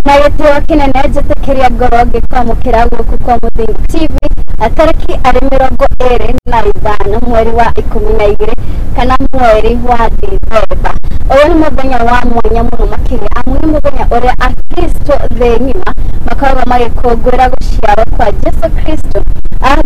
Na gĩtĩo kĩnene njĩtĩkĩria ngoro ngĩkwamũkĩra gũkũ kwa Mũthingi TV tarĩki arĩ 25 mweri wa 12 kana mweri wa Dithemba. Ũyũ nĩ mũthenya wa mwanya mũno makĩria amu nĩ mũthenya ũrĩa Akristo thĩ ng'ima makoragwo magĩkũngũĩra gũciarwo kwa Jesu Kristo.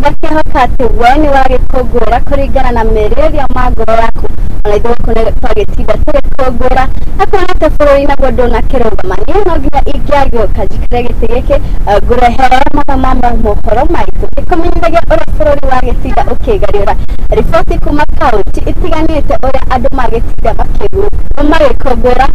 Ngakĩhoka atĩ we nĩ wagĩkũngũĩra kũringana na merirĩria ma ngoro yaku, ona ithuĩ gũkũ nĩ twagĩtinda tũgĩkũngũĩra na kuona atĩ bũrũri naguo ndũnakĩrũgama. Niĩ no nginya ingĩagĩũka njikare gĩtĩ gĩkĩ ngũrehere mamwe ma mohoro maitũ ngĩkũmenyithagia ũrĩa bũrũri wagĩtinda ũkĩgariũra, riboti kuma kaunti itiganĩte ũrĩa andũ magĩtinda magĩkũngũĩra,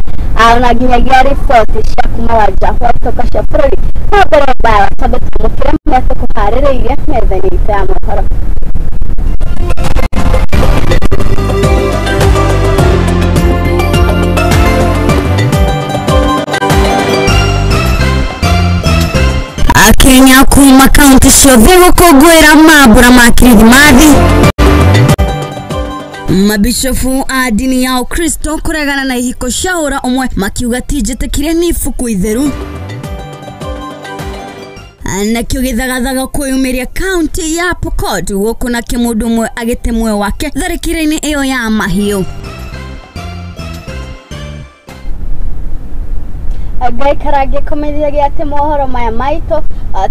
ona nginyagia riboti cia kuma wanja wa itoka cia bũrũri. No mbere ndaya twambe twamũkĩre marĩa tũkũharĩrĩirie metha-inĩ itũ ya mohoro. Akenya kuma kaunti ciothe gũkũngũĩra mambũra ma Kirithimathi. Mabishofu a dini ya Ukristo kũregana na ihiko cia ũra ũmwe makiuga ti njĩtĩkĩrie nĩ ibuku itheru. Nakĩo gĩthagathaga kwĩyumĩria kaunti ya Pokot gũkũ nake mũndũ ũmwe agĩte muoyo wake tharĩkĩra-inĩ ĩyo ya mahiũ. Ngaikara ngĩkũmenyithagia atĩ mohoro maya maitũ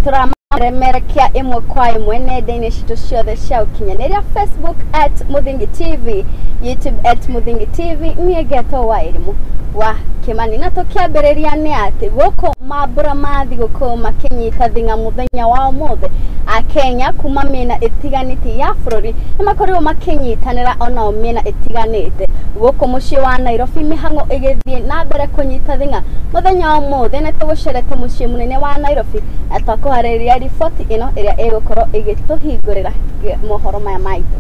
tũramaremerekia ĩmwe kwa ĩmwe nenda-inĩ citũ ciothe cia ũkinyanĩria, Facebook at Muthingi TV, YouTube at Muthingi TV. Niĩ ngetwo Wairimu wa Kimani, na tũkĩambĩrĩria nĩ atĩ gũkũ mambũra ma thigũkũ makĩnyita thing'a mũthenya wa ũmũthĩ, Akenya kuma mĩena ĩtiganĩte ya bũrũri nĩ makorirwo makĩnyitanĩra onao mĩena ĩtiganĩte. Gũkũ mũciĩ wa Nairobi mĩhang'o ĩgĩthiĩ na mbere kũnyita thing'a mũthenya wa ũmũthĩ. Nĩ tũgũcerete mũciĩ mũnene wa Nairobi na twakũharĩrĩria riboti ĩno ĩrĩa ĩgũkorwo ĩgĩtũhingũrĩra mohoro maya maitũ.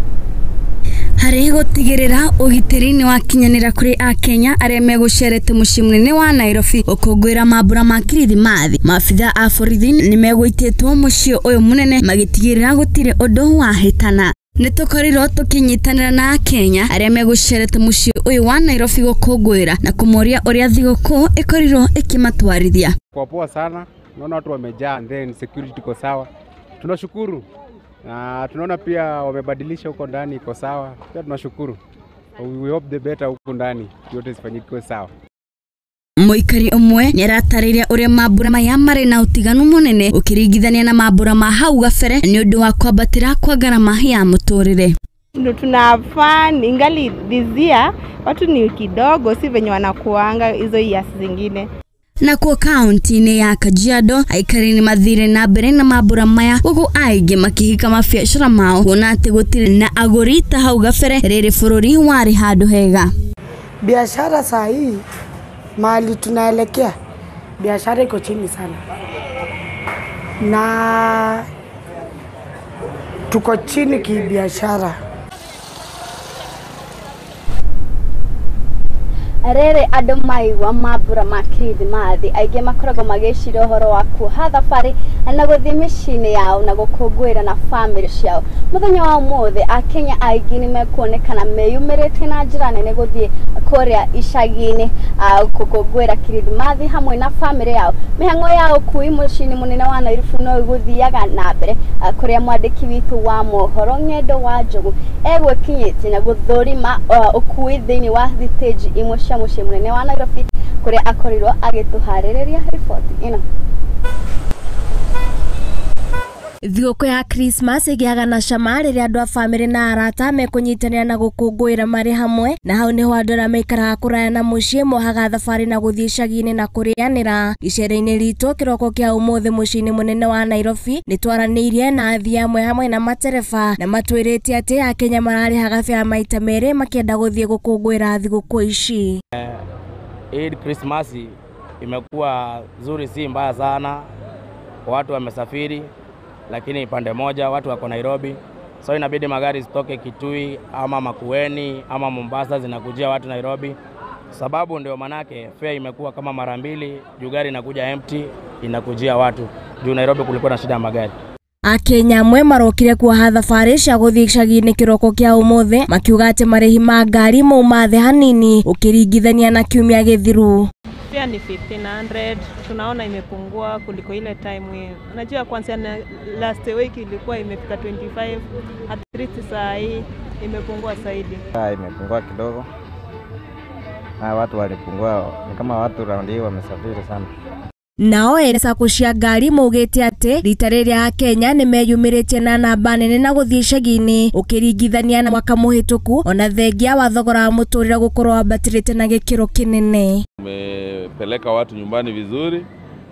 Harĩ gũtigĩrĩra ũgitĩri nĩ wakinyanĩra kũrĩ Akenya arĩa megũcerete mũciĩ mũnene wa Nairobi gũkũngũĩra mambũra ma Kirithimathi, maabitha a borithi nĩ megũitĩtwo mũciĩ ũyũ mũnene magĩtigĩrĩra gũtirĩ ũndũ wahĩtana. Nĩ tũkorirwo tũkĩnyitanĩra na Akenya arĩa megũcerete mũciĩ ũyũ wa Nairobi gũkũngũĩra na kũmoria ũrĩa thigũkũ ĩkorirwo ĩkĩmatwarithia. Kwa poa sana, naona watu wamejaa and then security iko sawa, tunashukuru. Na tunaona pia wamebadilisha huko ndani iko sawa, pia tunashukuru. We hope the better huko ndani yote zifanyike sawa. Mũikari ũmwe nĩaratarĩria ũrĩa mambũra maya marĩ na ũtiganu mũnene ũkĩringithania na mambũra ma hau gabere nĩ ũndũ wa kwambatĩra kwa ngarama ya mũtũrĩre. Ndo tuna fun ingali this year watu ni kidogo, si venye wanakuanga hizo years zingine. Nakuo kaunti-inĩ ya Kajiado aikari nĩ mathire na mbere na mambũra maya gũkũ aingĩ makĩhika mabiacara mao kuona atĩ gũtirĩ na agũri ta hau gabere rĩrĩ bũrũri warĩ handũ hega. Biashara saa hii mahali tunaelekea biashara iko chini sana na tuko chini kibiashara. Rĩrĩ andũ maigua mambũra ma Kirithimathi aingĩ makoragwo magĩciria ũhoro wa kuoha thabarĩ na gũthiĩ mĩciĩ-inĩ yao na gũkũngũĩra na bamĩrĩ ciao. Mũthenya wa ũmũthĩ Akenya aingĩ nĩ mekuonekana meyumĩrĩtie na njĩra nene gũthiĩ kũrĩa icagi-inĩ gũkũngũĩra Kirithimathi hamwe na bamĩrĩ yao. Mĩhang'o ya ũkui mũciĩ-inĩ mũnene wa Nairobi no ĩgũthiaga na mbere kũrĩa mwandĩki witũ wa mohoro Ng'endo wa Njogu egwĩkinyĩtie na gũthũrima ũkui thĩinĩ wa thitĩnji imwe cia mũciĩ mũnene wa Nairobi kũrĩa akorirwo agĩtũharĩrĩria riboti ĩno. Thigũkũ ya Christmas ĩgĩaga na cama rĩrĩa andũ a bamĩrĩ na arata mekũnyitanĩra na gũkũngũĩra marĩ hamwe, na hau nĩho andũ arĩa maikaraga kũraya na mũciĩ mohaga thabarĩ na gũthiĩ icagi-inĩ na kũrĩanĩra. Icera-inĩ ritũ kĩroko kĩa ũmũthĩ mũciĩ-inĩ mũnene wa Nairobi nĩ twaranĩirie na athii amwe hamwe na matereba na matwĩrĩte atĩ Akenya mararĩhaga bĩa maita merĩ makĩenda gũthiĩ gũkũngũĩra thigũkũ ici. Hii Christmas imekuwa nzuri, si mbaya sana, watu wamesafiri, lakini pande moja watu wako Nairobi, so inabidi magari zitoke Kitui ama Makueni ama Mombasa zinakujia watu Nairobi, sababu ndio manake fare imekuwa kama mara mbili juu gari inakuja empty inakujia watu juu Nairobi kulikuwa na shida ya magari. Akenya amwe marokire kuoha thabarĩ cia gũthiĩ icagi-inĩ kĩroko kĩa ũmũthĩ makiuga atĩ marĩhi ma ngari mauma thĩ hanini ũkĩringithania na kiumia gĩthiru. Fare Fare ni 1500, tunaona imepungua kuliko ile time. Unajua kwanza na last week ilikuwa imefika 25, at least saa hii imepungua zaidi. Imepungua kidogo na watu walipungua, ni kama watu raundi hii wamesafiri sana. Nao ene sacco cia ngari maugĩte atĩ rita rĩrĩa akenya nĩ meyumĩrĩtie na namba nene na gũthiĩ icagi-inĩ ũkĩringithania na mwaka mũhĩtũku, ona thengia wa thogora wa mũtũrĩre gũkorwo wambatĩrĩte na gĩkĩro kĩnene. Tumepeleka watu nyumbani vizuri,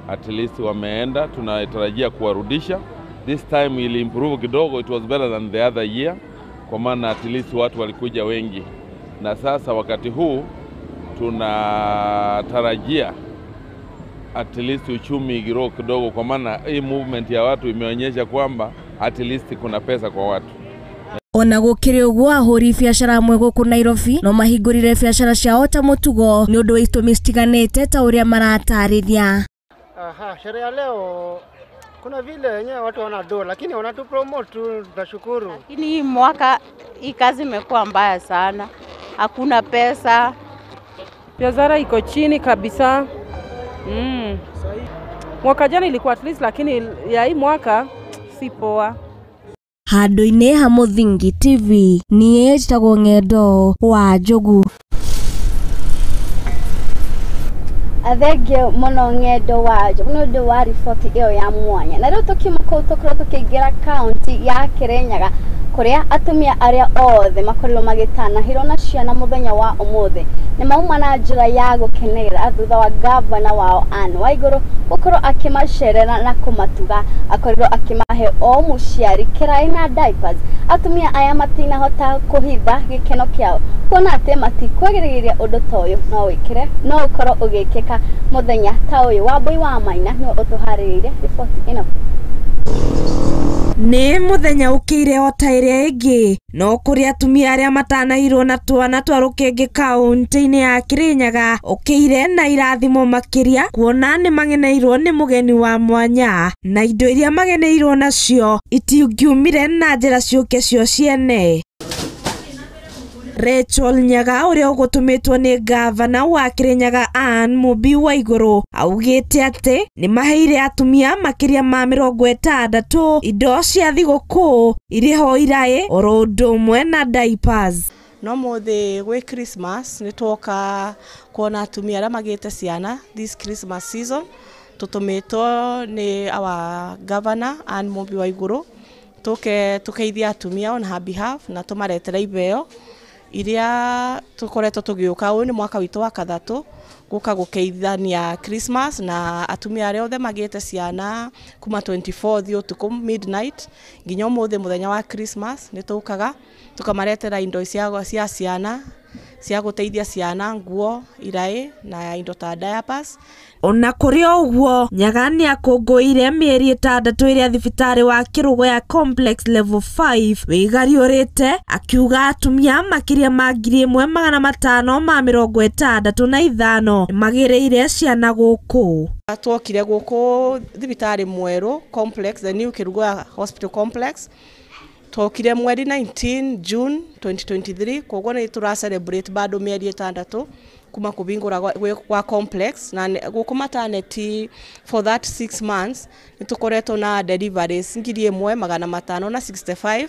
at least wameenda, tunatarajia kuwarudisha. This time ili improve kidogo, it was better than the other year, kwa maana at least watu walikuja wengi, na sasa wakati huu tunatarajia at least uchumi grow kidogo, kwa maana hii movement ya watu imeonyesha kwamba at least kuna pesa kwa watu. Ona gũkĩrĩ ũguo, ahũri biacara amwe gũkũ Nairobi no mahingũrire biacara ciao ta mũtugo nĩ ũndũ wa itũmi citiganĩte ta ũrĩa maratarĩria. Aha, sherehe ya leo kuna vile wenyewe watu wanado, lakini wanatu promote tu, tunashukuru. Lakini hii mwaka hii kazi imekuwa mbaya sana, hakuna pesa. Biashara iko chini kabisa. Mwaka jana ilikuwa at least, lakini ya hii mwaka si poa. Handũ-inĩ ha Mũthingi TV, niĩ njĩtagwo Ng'endo wa Njogu. Thengio mũno Ng'endo wa Njogu nĩ ũndũ wa riboti ĩyo ya mwanya. Na rĩu tũkiuma kũu tũkorwo tũkĩingĩra kaunti ya Kirinyaga, kũrĩa atumia arĩa othe makorirwo magĩtanahĩrwo na ciana mũthenya wa ũmũthĩ nĩ mauma na njĩra ya gũkenerera thutha wa gavana wao Anne Waigũrũ gũkorwo akĩmacerera na kũmatuga. Akorirwo akĩmahe o mũciari kĩraĩ na diapers. Atumia aya matinahota kũhitha gĩkeno kĩao kuona atĩ matikwagĩrĩire ũndũ ta ũyũ no wĩkĩre no ũkorwo ũgĩkĩka mũthenya ta ũyũ. Wambui wa Maina nĩwe ũtũharĩrĩirie riboti ĩno. Nĩ mũthenya ũkĩire o ta ĩrĩa ĩngĩ, no kũrĩ atumia arĩa matanahirwo na twana twa rũkenge kaũntĩ-inĩ ya Kirinyaga ũkĩire na irathimo makĩria, kuona nĩ mageneirwo nĩ mũgeni wa mwanya, na indo iria mageneirwo nacio itingiumire na njĩra ciũke cio ciene. Rachel Nyaga ũrĩa ũgũtũmĩtwo nĩ gavana wa Kirinyaga Anne Mũmbi Waigũrũ augĩte atĩ nĩ maheire atumia makĩria ma 60 indo cia thigũkũ irĩ ho iraĩ oro ũndũ ũmwe na diapers. No mũthĩ gwĩ Christmas nĩ twoka kuona atumia arĩa magĩte ciana this Christmas season, tũtũmĩtwo nĩ our governor Anne Mũmbi Waigũrũ tũke tũkeithia atumia on her behalf na tũmaretere iheo iria tukoretwo tũgĩũka. Ũyũ nĩ mwaka witũ wa kathatũ gũka gũkeithania Christmas na atumia arĩa othe magĩte ciana kuma 24 ũtukũ midnight nginya ũmũthĩ mũthenya wa Christmas nĩ tũkaga tũkamaretera indo cia ciana cia gũteithia ciana, nguo, iraĩ na indo ta diapers. Ona kũrĩ o ũguo, Nyaga nĩ akũngũĩire mĩeri 6 ĩrĩa thibitarĩ wa Kĩrũgũya Complex Level 5 wĩgariũrĩte, akiuga atumia makĩria ma 1565 magĩrĩire ciana gũkũ. Twokire gũkũ thibitarĩ mwerũ complex, the new Kĩrũgũya Hospital Complex, twokire mweri 19 June 2023, koguo nĩ tũra celebrate bado mĩeri 6 kuma kũhingũra gwa complex. Na gũkũ maternity for that 6 months nĩ tũkoretwo na deliveries 1565,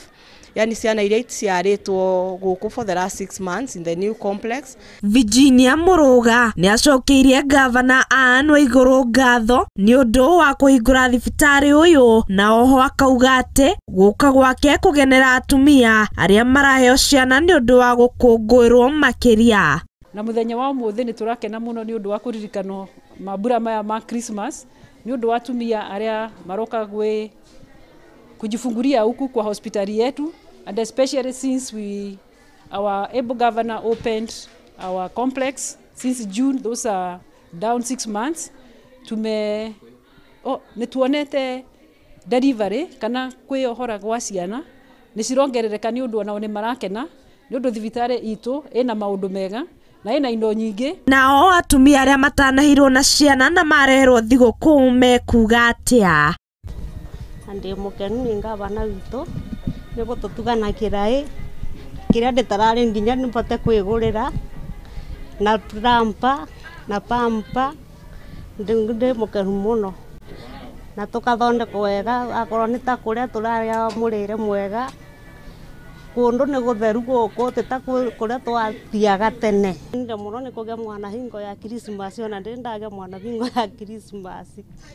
yani ciana iria iciarĩtwo gũkũ for the last 6 months in the new complex. Virginia Mũrũga nĩ acokeirie gavana Anne Waigũrũ ngatho nĩ ũndũ wa kũhingũra thibitarĩ ũyũ, na oho akauga atĩ gũka gwake kũgenera atumia arĩa maraheo ciana nĩ ũndũ wa gũkũngũĩrwo makĩria. Na muthenya wa umuthi ni turakena muno ni undu wa kuririkano mambura maya ma Christmas ni undu wa atumia aria maroka gwe kujifunguria huku kwa hospitali yetu, and especially since our able governor opened our complex since June, those are down 6 months, tume nituonete delivery kana kwiohora gwa ciana ni cirongerereka ni undu onao ni marakena ni undu thibitari itu ina maundu mega na ina indo nyingi. Nao atumia aria matanahirwo na ciana na mareherwo thigũkũ mekuga atia? Ndi mukenu ni gavana witu ni gututugana kirai kiria nditarari nginya nibote kwigurira na trampa na pampa Ndi mukenu muno na tukathondekwo wega akorwo ni ta kuria turaria murire mwega kundu ni gutheru guku ti ta kuria twathiaga tene. Nde muno ni kugia mwana hingo ya Christmas ona ndi ndagia mwana hingo ya Christmas.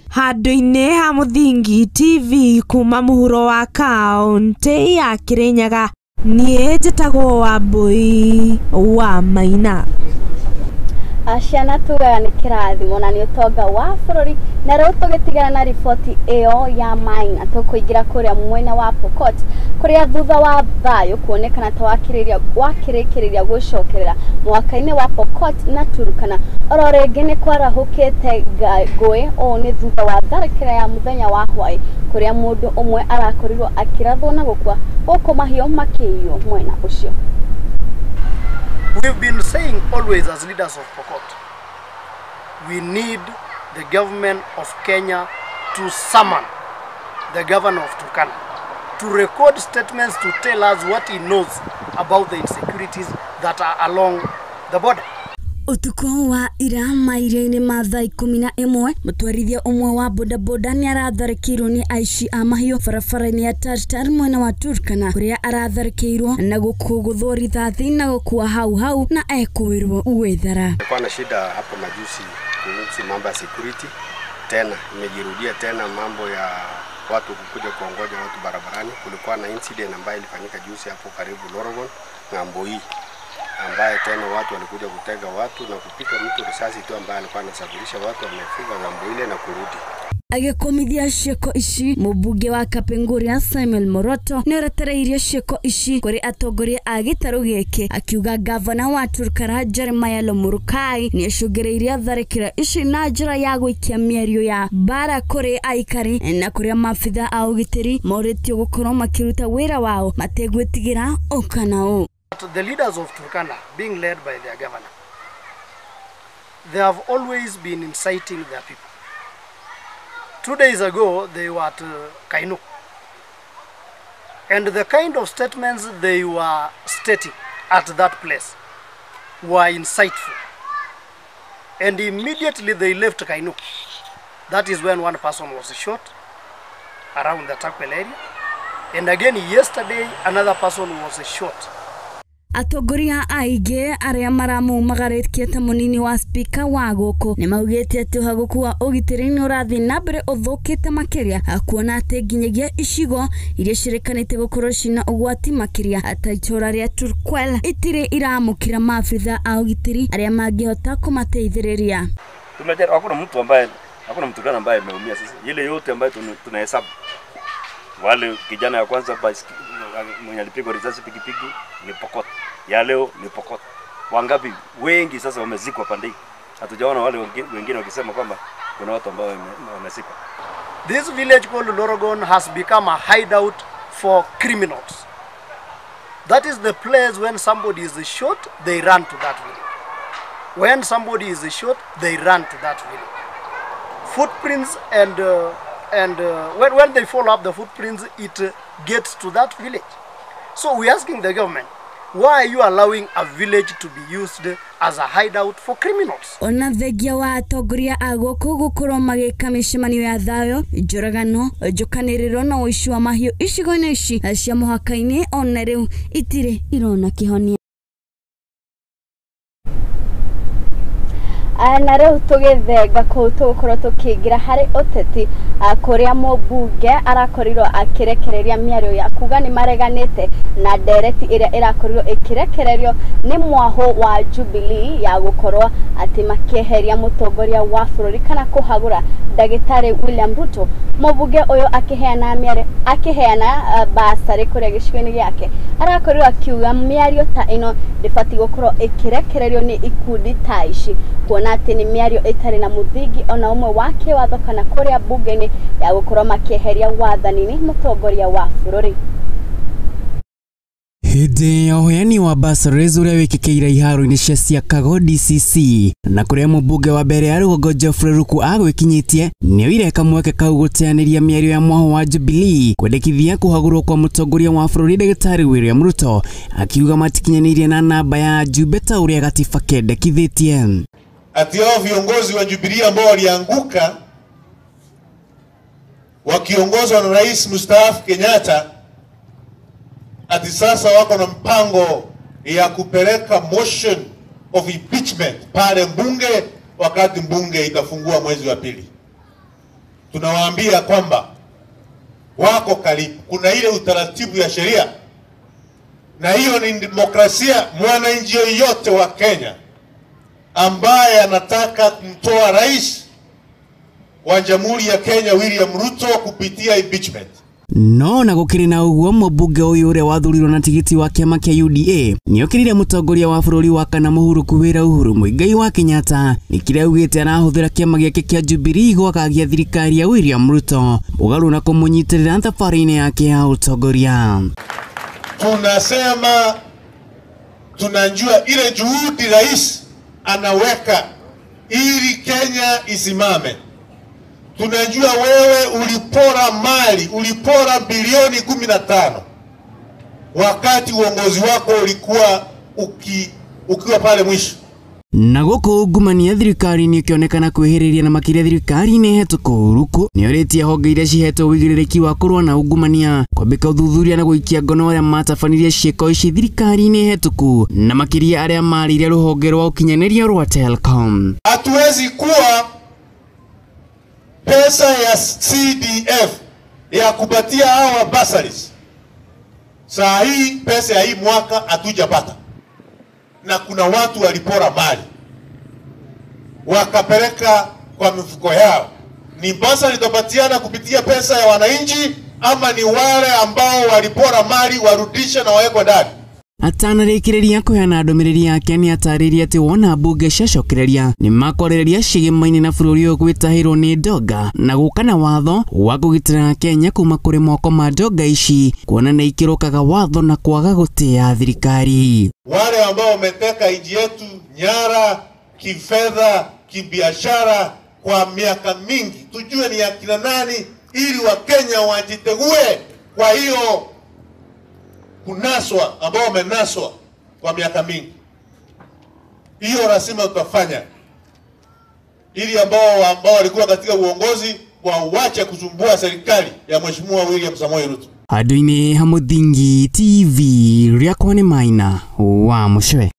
Handu-inĩ ha Mũthingi TV kuma mũhuro wa kaũntĩ ya Kirinyaga, niĩ njĩtagwo Wambui wa Maina. Ciana tugaga nĩ kĩrathimo na nĩ ũtonga wa bũrũri. Na rĩu tũgĩtigana na riboti ĩyo ya Maina, tũkũingĩra kũrĩa mwena wa Pokot kũrĩa thutha wa thayũ kuonekana ta wakĩrĩkĩrĩria gũcokerera mwaka-inĩ wa Pokot na Turkana. Oro rĩngĩ nĩ kwarahũkĩte ngũĩ, ũũ nĩ thutha wa tharĩkĩra ya mũthenya wa hwaĩ kũrĩa mũndũ ũmwe arakorirwo akĩrathwo na gũkua gũkũ mahiũ makĩiywo mwena ũcio. We've been saying always as leaders of Pokot, we need the government of Kenya to summon the governor of Turkana to record statements to tell us what he knows about the insecurities that are along the border. Utuku wa ira mairia-inĩ ma thaa 11 mũtwarithia ũmwe wa bodaboda nĩ aratharĩkĩirwo nĩ aici a mahiũ barabara-inĩ ya Tartar mwena wa Turkana kũrĩa aratharĩkĩirwo na gũkũgũthwo rithathi na gũkua hau hau na ekũĩrwo gwĩthara. Kulikuwa na shida hapo majuzi kuhusu mambo ya security, tena imejirudia tena mambo ya watu kukuja kuongoja watu barabarani. Kulikuwa na incident ambayo ilifanyika juzi hapo karibu Lorogon ng'ambo hii, ambaye tena watu walikuja kutega watu na kupiga mtu risasi tu ambaye alikuwa anasafirisha watu, amefika ng'ambo ile na kurudi. Agĩkũmithia ciĩko ici, mũmbunge wa Kapenguria Samuel Moroto nĩoretereirie ciĩko ici kũrĩ atongoria a gĩtarũ gĩkĩ, akiuga gavana wa Turkana Jeremiah Lomurukai nĩacũngĩrĩirie tharĩkĩra ici na njĩra ya gũikia mĩario ya mbara kũrĩ aikari na kũrĩa maabitha a ũgitĩri morĩtio gũkorwo makĩruta wĩra wao mategwĩtigĩra ũ kana ũ. The leaders of Turkana, being led by their governor, they have always been inciting their people. 2 days ago, they were at Kainuk. And the kind of statements they were stating at that place were insightful. And immediately they left Kainuk. That is when one person was shot around the Takwel area. And again yesterday, another person was shot. Atongoria aingĩ arĩa maramumagarĩtie ta mũnini wa spika wa gũkũ nĩmaugĩte atĩ ũhagũku wa ũgitĩri nĩ ũrathiĩ na mbere ũthũkĩte makĩria, kuona atĩ nginyagia icigo iria ciĩrĩkanĩte gũkorwo cina ũgwati makĩria ta itũũra rĩa Turkwel itirĩ iramũkĩra maabitha a ũgitĩri arĩa mangĩhota kũmateithĩrĩria. Tumejaribu, hakuna mtu ambaye, hakuna mtu gani ambaye ameumia. Sasa ile yote ambayo tunahesabu wale kijana ya kwanza mwenye alipigwa risasi pikipiki ni Pokot, ya leo ni Pokot. Wangapi wengi sasa wamezikwa pande hii. Hatujaona wale wengine wakisema kwamba kuna watu ambao wamezikwa. This village called Lorogon has become a hideout for criminals. That is the place when somebody is shot, they run to that village. When somebody is shot, they run to that village. Footprints and when they follow up the footprints, it gets to that village. So we're asking the government, why are you allowing a village to be used as a hideout for criminals? Ona thengia wa atongoria a gũkũ gũkorwo magĩka mĩcemanio ya thayũ, njũragano, njũkanĩrĩro na ũici wa mahiũ icigo-inĩ ici cia mũhaka-inĩ ona rĩu itirĩ irona kĩhonia. Na rĩu tũgĩthenga kũu tũgũkorwo tũkĩingĩra harĩ ũteti kũrĩa mũmbunge arakorirwo akĩrekereria mĩario ya kuga nĩ mareganĩte na ndereti ĩrĩa ĩrakorirwo ĩkĩrekererio nĩ mwahũ wa Jubilee ya gũkorwo atĩ makĩeheria mũtongoria wa bũrũri kana kũhagũra ndagĩtarĩ William Ruto. Mũmbunge ũyũ akĩheana akĩheana basarĩ kũrĩa gĩcigo-inĩ gĩake arakorirwo akiuga mĩario ta ĩno ndĩbatiĩ gũkorwo ĩkĩrekererio nĩ ikundi ta ici, kuona atĩ nĩ mĩario ĩtarĩ na mũthingi ona ũmwe wa kĩwatho kana kũrĩa mbunge-inĩ ya gũkorwo makĩeheria wathani-inĩ mũtongoria wa bũrũri. Hĩndĩ ya ũheani wa bursaries ũrĩa wĩkĩkĩire iharo-inĩ cia Siakago DCC na kũrĩa mũmbunge wa mbere ya rũgongo Geoffrey Ruku agwĩkinyĩtie nĩoire kamweke kau gũteanĩria mĩario ya mwahũ wa Jubilee kwendekithia kũhagũrwo kwa mũtongoria wa bũrũri ndagĩtarĩ William Ruto, akiuga matikinyanĩirie na namba ya njumbe ta ũrĩa gatiba kendekithĩtie. Ati hao viongozi wa Jubilee ambao walianguka wakiongozwa na Rais mstaafu Kenyatta, ati sasa wako na mpango ya kupeleka motion of impeachment pale mbunge wakati mbunge itafungua mwezi wa pili. Tunawaambia kwamba wako karibu. Kuna ile utaratibu ya sheria, na hiyo ni demokrasia. Mwananchi yoyote wa Kenya ambaye anataka kumtoa rais wa Jamhuri ya Kenya William Ruto kupitia impeachment, No na gukiri na uguo mũmbunge ũyũ ũrĩa wathurirwo na tigiti wa kĩama kĩa UDA nĩokĩrire mũtongoria wa bũrũri wa kana mũhuru kwĩra Uhuru Muigai wa Kenyatta nĩ kĩrĩa augĩte arahũthĩra kĩama gĩake kĩa Jubilee gwakagia thirikari ya William Ruto mũgarũ na kũmũnyitĩrĩra thabarĩ-inĩ yake ya ũtongoria. Tunasema tunajua ile juhudi rais anaweka ili Kenya isimame. Tunajua wewe ulipora mali, ulipora bilioni 15 wakati uongozi wako ulikuwa ukiwa pale mwisho. Na gũkũ ungumania thirikari-inĩ ũkĩonekana kwĩhĩrĩria na makĩria thirikari-inĩ hetũku Ruku nĩorĩtie honge iria cihetwo ũigĩrĩrĩki wa kũrũa na ungumania kwambĩka ũthuthuria na gũikia ngono arĩa matabanirie ciĩko ici thirikari-inĩ hetũku na makĩria arĩa marĩire rũhonge rwa ũkinyanĩria rwa Telcom. Hatuwezi kuwa pesa ya CDF ya kupatia hawa bursaries. Saa hii pesa ya hii mwaka hatujapata, na kuna watu walipora mali wakapeleka kwa mifuko yao. Ni bursary itapatiana kupitia pesa ya wananchi ama ni wale ambao walipora mali warudishe na wawekwe ndani? Atanarĩkĩrĩria kũheana ndũmĩrĩri yake nĩatarĩirie atĩ wona mbunge ciacokereria nĩmakwarĩrĩria ciĩgĩma-inĩ na bũrũri ũyũ gwĩtahĩrwo nĩ ndonga na gũka na watho wa kũgitĩra Kenya kuma kũrĩ moko ma ndonga ici kuona nĩ ikĩrũkaga watho na kwaga gũtĩa thirikari. Wale ambao wameteka nchi yetu nyara kifedha, kibiashara kwa miaka mingi, tujue ni akina nani ili Wakenya wajitegue. Kwa hiyo kunaswa ambao wamenaswa kwa miaka mingi, hiyo lazima tutafanya ili ambao walikuwa katika uongozi waache kusumbua serikali ya Mheshimiwa William Samoei Ruto. Handũ-inĩ ha Mũthingi TV rĩakwa nĩ Maina wa Mũcwe.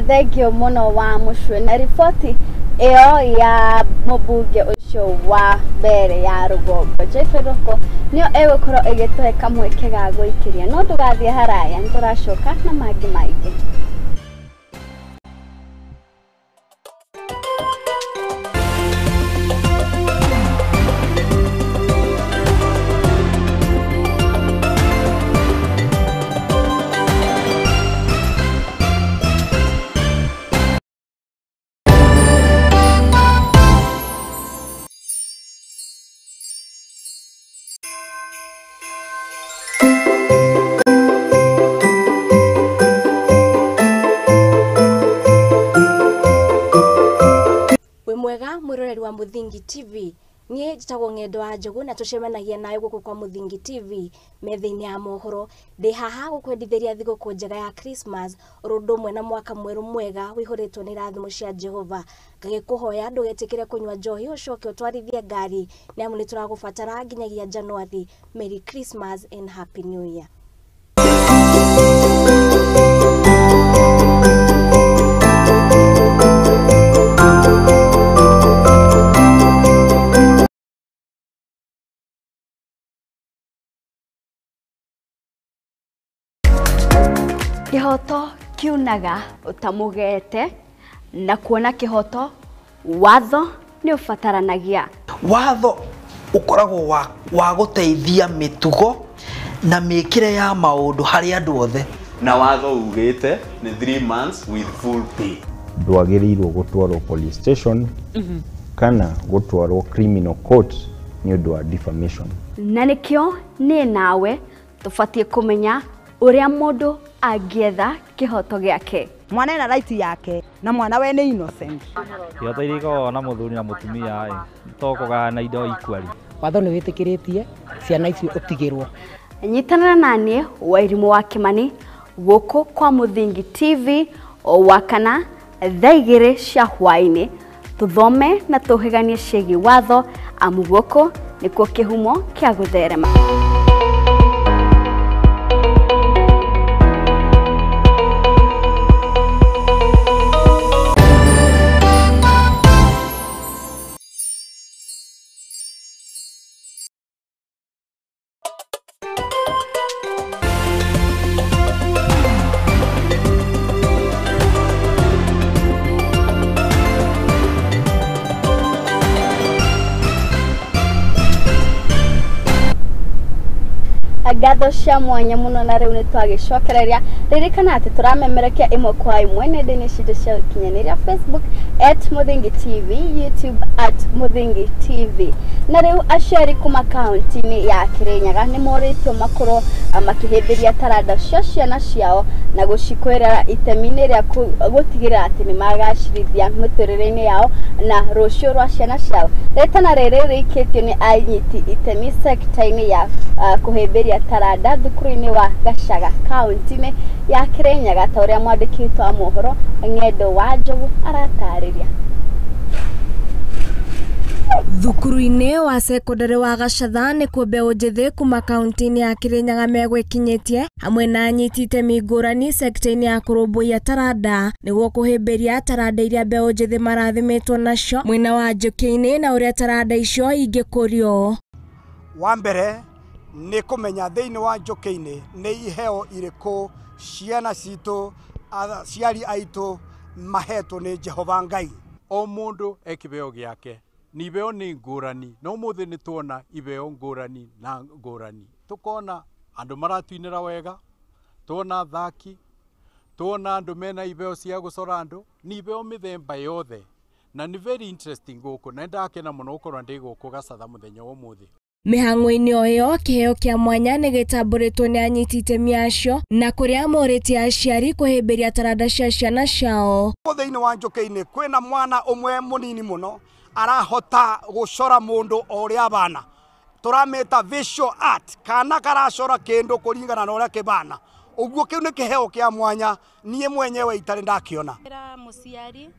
Thank you mũno wa Mũcwe na riboti ĩyo ya mũmbunge ũcio wa mbere ya rũgongo Jeffrey Ruku nĩyo ĩgũkorwo ĩgĩtũhe kamweke ga gũikĩria, no ndũgathiĩ haraya nĩtũracoka na mangĩ maingĩ. Wa Muthingi TV nie njitagwo Ng'endo wa Njogu na tucemanagia nawe guku kwa Muthingi TV metha-inĩ ya mohoro. Ndĩ haha gũkwendithĩria thigũkũ njega ya Christmas oro ũndũ ũmwe na mwaka mwerũ mwega wĩihũrĩtwo nĩ irathimo cia Jehova. Ngagĩkũhoya ndũgetĩkĩre kũnyua njohi ũcoke ũtwarithie ngari nĩ amu nĩtũragũbatara nginyagia January. Merry Christmas and Happy New Year. Kihoto kiunaga utamugete na kuona kihoto watho ni ubataranagia. Watho ukoragwo wa guteithia mitugo na miikire ya maundu hari andu othe. Na watho ugite ni 3 months with full pay. Ndwagiriirwo gutwarwo police station kana gutwarwo criminal court ni undu wa defamation. Na nikio ni nawe tubatie kumenya uria mundu angietha kihoto giake. Mwana ena right yake na mwana we ni innocent. Kihoto iria ikoragwo na muthuri na mutumia to kugayana indo equally. Watho ni witikiretie ciana icio utigirwo. Nyitanĩra na niĩ Wairimu wa Kimani gũkũ kwa Muthingi TV O wakana thaa 2 cia hwaĩ-inĩ tuthome na tuhiganie ciĩgiĩ watho amu gũkũ nĩkuo kĩhumo kĩa gũtherema. Ngatho cia mwanya muno na riu ni twagicokereria. Ririkana ati turamemerekia imwe kwa imwe nenda-inĩ citũ cia ũkinyanĩria Facebook @MuthingiTV, YouTube @MuthingiTV. Na riu aciari kuma kaunti-inĩ ya Kirinyaga nĩ morĩtio makorwo makĩhĩmbĩria taranda cia ciana ciao na gũcikwĩrĩra itemi-inĩ rĩa gũtigĩrĩra atĩ nĩ magacĩrithia mĩtũrĩre-inĩ yao na rũciũ rwa ciana ciao. Rĩtana rĩrĩ rĩikĩtio nĩ anyiti itemi sekta-inĩ ya kũhĩmbĩria taranda thukuru-inĩ wa Gacaga kaunti-inĩ ya Kirinyaga ta ũrĩa mwandĩki witũ wa mohoro Ng'endo wa Njogu aratarĩria. Thukuru-inĩ wa sekondari wa Gacatha nĩkuo mbeũ njĩthĩ kuma kaunti-inĩ ya Kirinyaga megwĩkinyĩtie hamwe na anyiti itemi ngũrani sekta-inĩ ya kũrũmbũiya taranda nĩguo kũhĩmbĩria taranda iria mbeũ njĩthĩ marathimĩtwo nacio mwena wa njũkĩ-inĩ na ũrĩa taranda icio ingĩkũrio. Wa mbere nĩ kũmenya thĩinĩ wa njũkĩ-inĩ nĩ iheo irĩkũ ciana citũ aciari aitũ mahetwo nĩ Jehova Ngai. O mũndũ e kĩheo gĩake. Ni ibeo nĩ ngũrani no mũthĩ nĩ tuona ibeo ngũrani na ngũrani, tukona andũ maratuinĩra wega, tuona athaki, tuona andũ mena ibeo cia gũcora andũ, ni ibeo mĩthemba yothe na nĩ very interesting gũkũ na ndakena mũno gũkorwo ndĩ gũkũ Gacatha mũthenya wa ũmũthĩ. Mĩhang'o-inĩ o ĩyo kĩheo kĩa mwanya nĩ gĩtambũrĩtwo nĩ anyiti itemi acio na kũrĩa morĩtie aciari kũhĩmbĩria taranda cia ciana ciao. Thĩinĩ wa njũkĩ-inĩ kwĩna mwana ũmwe mũnini mũno arahota gũcora mũndũ o ũrĩa abana, tũramĩta visual art, kana karacora kĩndũ kũringana na ũrĩa kĩbana. Ũguo kĩu nĩ kĩheo kĩa mwanya niĩ mwenyewe itarĩ ndakiona. Mũciari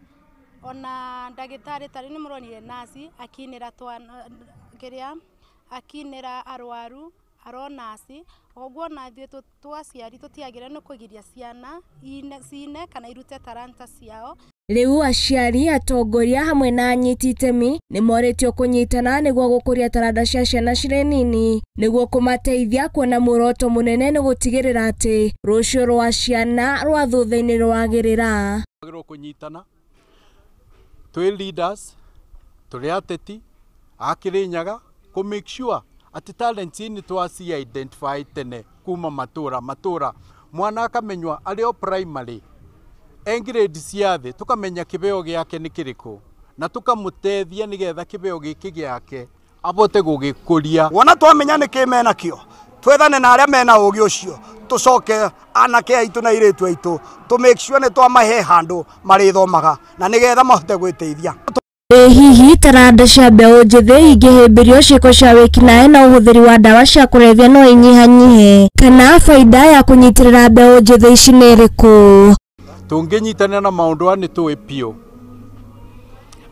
ona ndagĩtarĩ tarĩ nĩ mũronire nasi akinĩra twana kĩrĩa akinĩra arwaru aronasi ũguo na ithuĩ twaciari tũtiagĩrĩirwo nĩ kũgiria ciana cine kana irute taranta ciao. Rĩu aciari atongoria hamwe na anyiti itemi nĩ morĩtio kũnyitana nĩguo gũkũria taranda cia ciana cirĩ nini nĩguo kũmateithia kuona muoroto mũnene nĩ gũtigĩrĩra atĩ rũciũ rwa ciana rwa thutha-inĩ rwagĩrĩra. Twagĩrĩirwo kũnyitana twĩ leaders, tũrĩ ateti a Kirinyaga kũ make sure atĩ talents nĩ twaci identify tene kuma matũra matũra, mwana akamenywa arĩ o primary e grade cia thĩ, tukamenya kĩheo gĩake nĩ kĩrĩkũ na tukamũteithia nĩgetha kĩheo gĩkĩ gĩake abote gũgĩkũria. Wona twamenya nĩ kĩ menakĩo twethane na arĩa mena ũgĩ ũcio tũcoke anake aitũ na airĩtu aitũ tũ make sure nĩ twamahe handũ marĩthomaga na nĩgetha mahote gwĩteithia. Ĩ hihi taranda cia mbeũ njĩthĩ ingĩhĩmbĩrio ciĩko cia wĩkinaĩ na ũhũthĩri wa ndawa cia kũrebia no inyihanyihe kana baida ya kũnyitĩrĩra mbeũ njĩthĩ ici nĩ ĩrĩkũ? Tũngĩnyitanĩra na maũndũ aya nĩ tũĩ biũ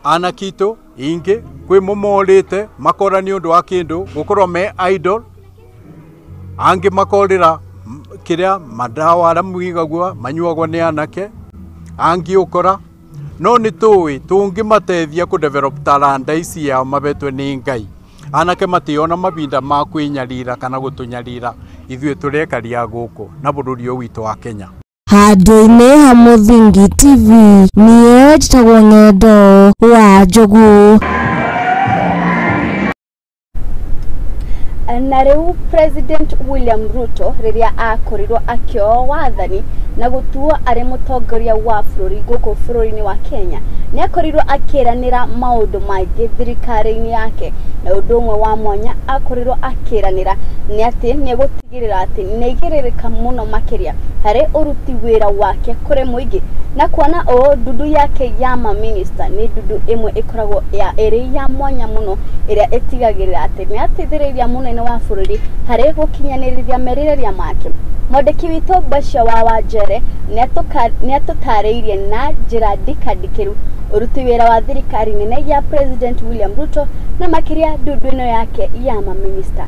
anake aitũ ingĩ kwĩ mũmorĩte makora nĩ ũndũ wa kĩndũ gũkorwo me idol, angĩ makorĩra kĩrĩa madawa arĩa mũigagua manyuagwo nĩ anake, angĩ ũkora no nĩ tũĩ tũngĩmateithia kũ develop taranda ici yao mabetwe nĩ Ngai, anake mationa mabinda ma kwĩnyarira kana gũtũnyarira ithuĩ tũrekaria gũkũ na bũrũri ũyũ witũ wa Kenya. Handũ-inĩ ha Muthingi TV niĩ njĩtagwo Ng'endo wa Njogu. Na rĩu President William Ruto rĩrĩa akorirwo akĩoa wathani na gũtuo arĩ mũtongoria wa bũrũri gũkũ bũrũri-inĩ wa Kenya nĩ akorirwo akĩranĩra maũndũ maingĩ thirikari-inĩ yake, na ũndũ ũmwe wa mwanya akorirwo akĩranĩra nĩ atĩ nĩ egũtigĩrĩra atĩ nĩ aigĩrĩrĩka mũno makĩria harĩ ũruti wĩra wake kũrĩ mũingĩ, na kuona ũũ ndundu yake ya maminista nĩ ndundu ĩmwe ĩkoragwo ya ĩrĩ ya mwanya mũno ĩrĩa ĩtigagĩrĩra atĩ nĩ ateithĩrĩria mũnene wa bũrũri harĩ gũkinyanĩrithia merirĩria make. Mwandĩki witũ Bashir wa Wanjera mbere nĩatũtarĩirie na njĩra ndikandikĩru ũruti wĩra wa thirikari nene ya President William Ruto na makĩria ndundu ĩno yake ya maminista.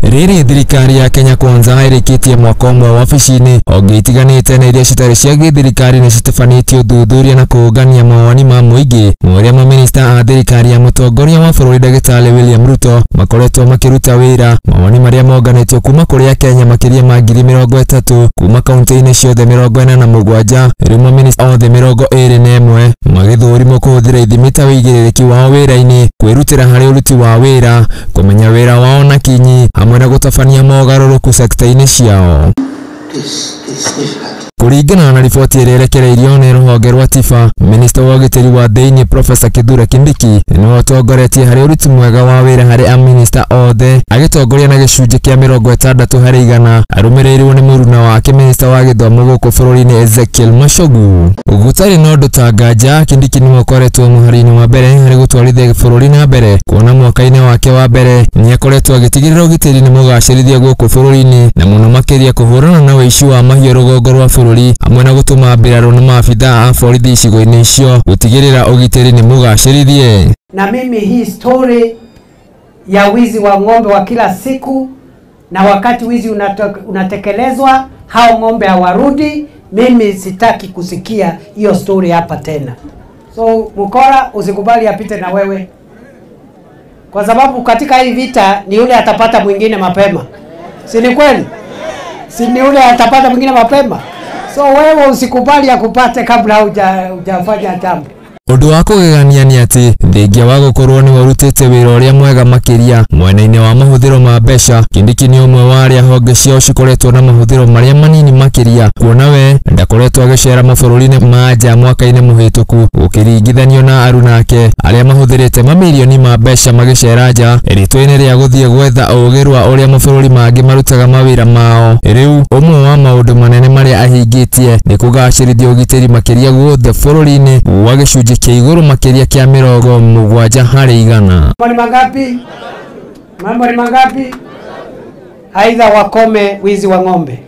Rĩrĩ thirikari ya Kenya Kwanza ĩrĩkĩtie mwaka ũmwe wabici-inĩ honge itiganĩte na iria citarĩ cia gĩthirikari nĩ citabanĩtie ũthuthuria na kũũngania mawoni ma mũingĩ ũrĩa maminista a thirikari ya mũtongoria wa bũrũri Ndagĩtarĩ William Ruto makoretwo makĩruta wĩra. Mawoni marĩa monganĩtio kuma kũrĩ Akenya makĩria ma 30,000 kuma kaunti-inĩ ciothe 47, rĩu maminista othe 21 magĩthũrimwo kũhũthĩra ithimi ta ũigĩrĩrĩki wao wĩra-inĩ, kwĩrutĩra harĩ ũruti wa wĩra, kũmenya wĩra wao na kinyi hamwe na gũtabania mogarũrũku sekta-inĩ ciao. Kũringana na riboti ĩrĩa ĩrekereirio nĩ rũhonge rwa TIFA, minista wa ũgitĩri wa thĩinĩ Profesa Kithure Kindiki nĩwe ũtongoretie harĩ ũruti mwega wa wĩra harĩ aminista othe, agĩtongoria na gĩcunjĩ kĩa 60 harĩ igana, arũmĩrĩirwo nĩ mũruna wake minista wa gĩthomo gũkũ bũrũri-inĩ Ezekiel Machogu. Gũtarĩ na ũndũ ta nganja, Kindiki nĩwe ũkoretwo mũhari-inĩ wa mbere harĩ gũtwarithia bũrũri na mbere, kuona mwaka-inĩ wake wa mbere nĩakoretwo agĩtigĩrĩra ũgitĩri nĩ mũgacĩrithia gũkũ bũrũri-inĩ na mũno makĩria kũhũrana na ũici wa mahiũ rũgongo rwa bũrũri hamwe na gũtũma mbirarũ na maabithaa a borithi icigo-inĩ icio gũtigĩrĩra ũgitĩri nĩ mũgacĩrithie. Na mimi hii story ya wizi wa ng'ombe wa kila siku, na wakati wizi unatekelezwa hao ng'ombe hawarudi, mimi sitaki kusikia hiyo story hapa tena. So mkora usikubali apite na wewe, kwa sababu katika hii vita ni yule atapata mwingine mapema. Si ni kweli? Si ni yule atapata mwingine mapema? So wewe usikubali akupate kabla hujafanya jambo. Ũndũ wa kũgegania nĩ atĩ thengia wa gũkorwo nĩwe ũrutĩte wĩra ũrĩa mwega makĩria mwena-inĩ wa mahũthĩro ma mbeca, Kindiki nĩ ũmwe wa arĩa honge ciao cikoretwo na mahũthĩro marĩa manini makĩria, kuona we ndakoretwo agĩcera mabũrũri-inĩ ma nja mwaka-inĩ mũhĩtũku gũkĩringithanio na arunake arĩa mahũthĩrĩte mamirioni ma mbeca magĩcera nja rĩtwa-inĩ rĩa gũthiĩ gwetha ũũgĩ rwa ũrĩa mabũrũri mangĩ marutaga mawĩra mao. Rĩu ũmwe wa maũndũ manene marĩa ahingĩtie nĩ kũgacĩrithia ũgitĩri makĩria guothe bũrũri-inĩ wa gĩcunjĩ kĩa igũrũ makĩria kĩa 70 harĩ igana. Mambo ni mangapi? Mambo ni mangapi? Aidha wakome wizi wa ng'ombe.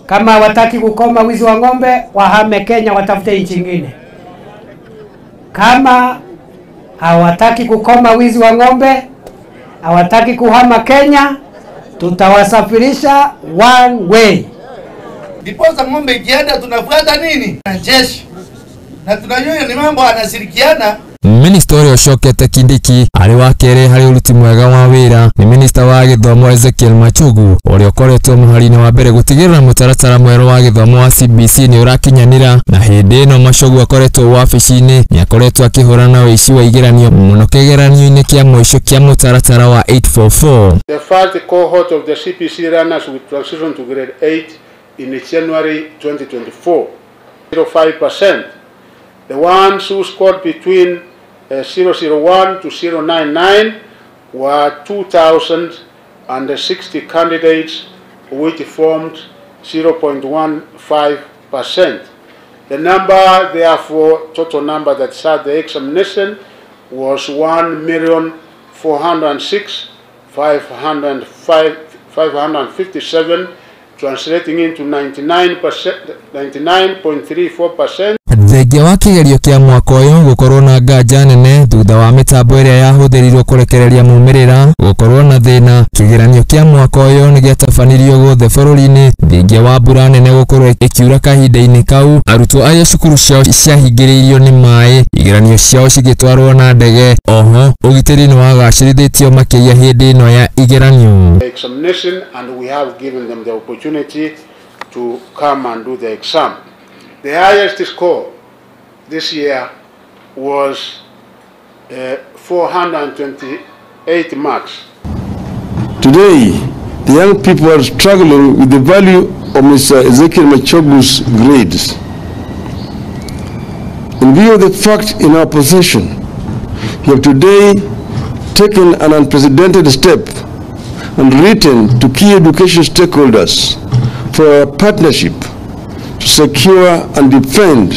Kama wataki kukoma wizi wa ng'ombe, wahame Kenya watafute nchi nyingine. Kama hawataki kukoma wizi wa ng'ombe, hawataki kuhama Kenya, tutawasafirisha one way. Ndiposa ng'ombe ikienda tunafuata nini? Na jeshi. Na tunajua ni mambo anashirikiana. Minista ũrĩa ũcokete Kindiki arĩ wa kerĩ harĩ ũruti mwega wa wĩra nĩ minista wa gĩthomo Ezekiel Machogu ũrĩa ũkoretwo mũhari-inĩ wa mbere gũtigĩrĩra mũtaratara mwerũ wa gĩthomo wa CBC nĩ ũrakinyanĩra, na hĩndĩ ĩno Machogu akoretwo wabici-inĩ nĩ akoretwo akĩhũrana na ũici wa igeranio mũno kĩgeranio-inĩ kĩa mũico kĩa mũtaratara wa 844. The first cohort of the CBC learners will transition to grade 8 in January 2024. 0.5%. The ones who scored between 001 to 099 were 2,060 candidates, which formed 0.15%. The number, therefore, total number that sat the examination was 1,406,557, translating into 99.34%. Thengia wa kĩgerio kĩa mwaka ũyũ gũkorwo na nganja nene thutha wa mĩtambo ĩrĩa yahũthĩrirwo kũrekereria maumĩrĩra gũkorwo na thĩna, kĩgeranio kĩa mwaka ũyũ nĩ gĩatabanirio guothe bũrũri-inĩ thengia wa mbura nene gũkorwo ĩkiura kahinda-inĩ kau, arutwo arĩa cukuru ciao ciahingĩrĩirio nĩ maĩ, igeranio ciao cigĩtwarwo na ndege. Oho ũgitĩri nĩ wagacĩrithĩtio makĩria hĩndĩ ĩno ya igeranio. Examination, and we have given them the opportunity to come and do the exam. The highest score this year was 428 marks. Today, the young people are struggling with the value of Mr. Ezekiel Machogu's grades. In view of the fact in our possession, you have today taken an unprecedented step and written to key education stakeholders for a partnership to secure and defend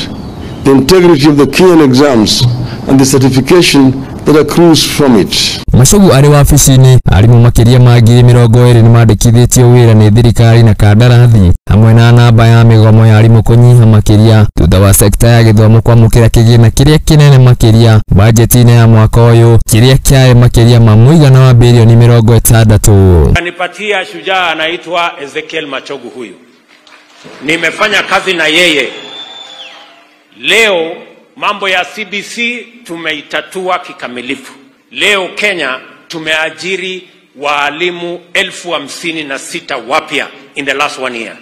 the integrity of the Kenyan exams and the certification that accrues from it. Machogu arĩ wabici-inĩ arimũ makĩria ma 20,000 nĩmandĩkithĩtio wĩra nĩ thirikari na kandarathi hamwe na namba ya mĩgomo ya arimũ kũnyiha makĩria thutha wa sekta ya gĩthomo kwamũkĩra kĩgĩna kĩrĩa kĩnene makĩria bajeti-inĩ ya mwaka ũyũ kĩrĩa kĩarĩ makĩria ma mũigana wa bilioni 60. Anipatia shujaa anaitwa Ezekiel Machogu huyu. Nimefanya kazi na yeye. Leo mambo ya CBC tumeitatua kikamilifu. Leo Kenya tumeajiri waalimu 56,000 wapya in the last 1 year.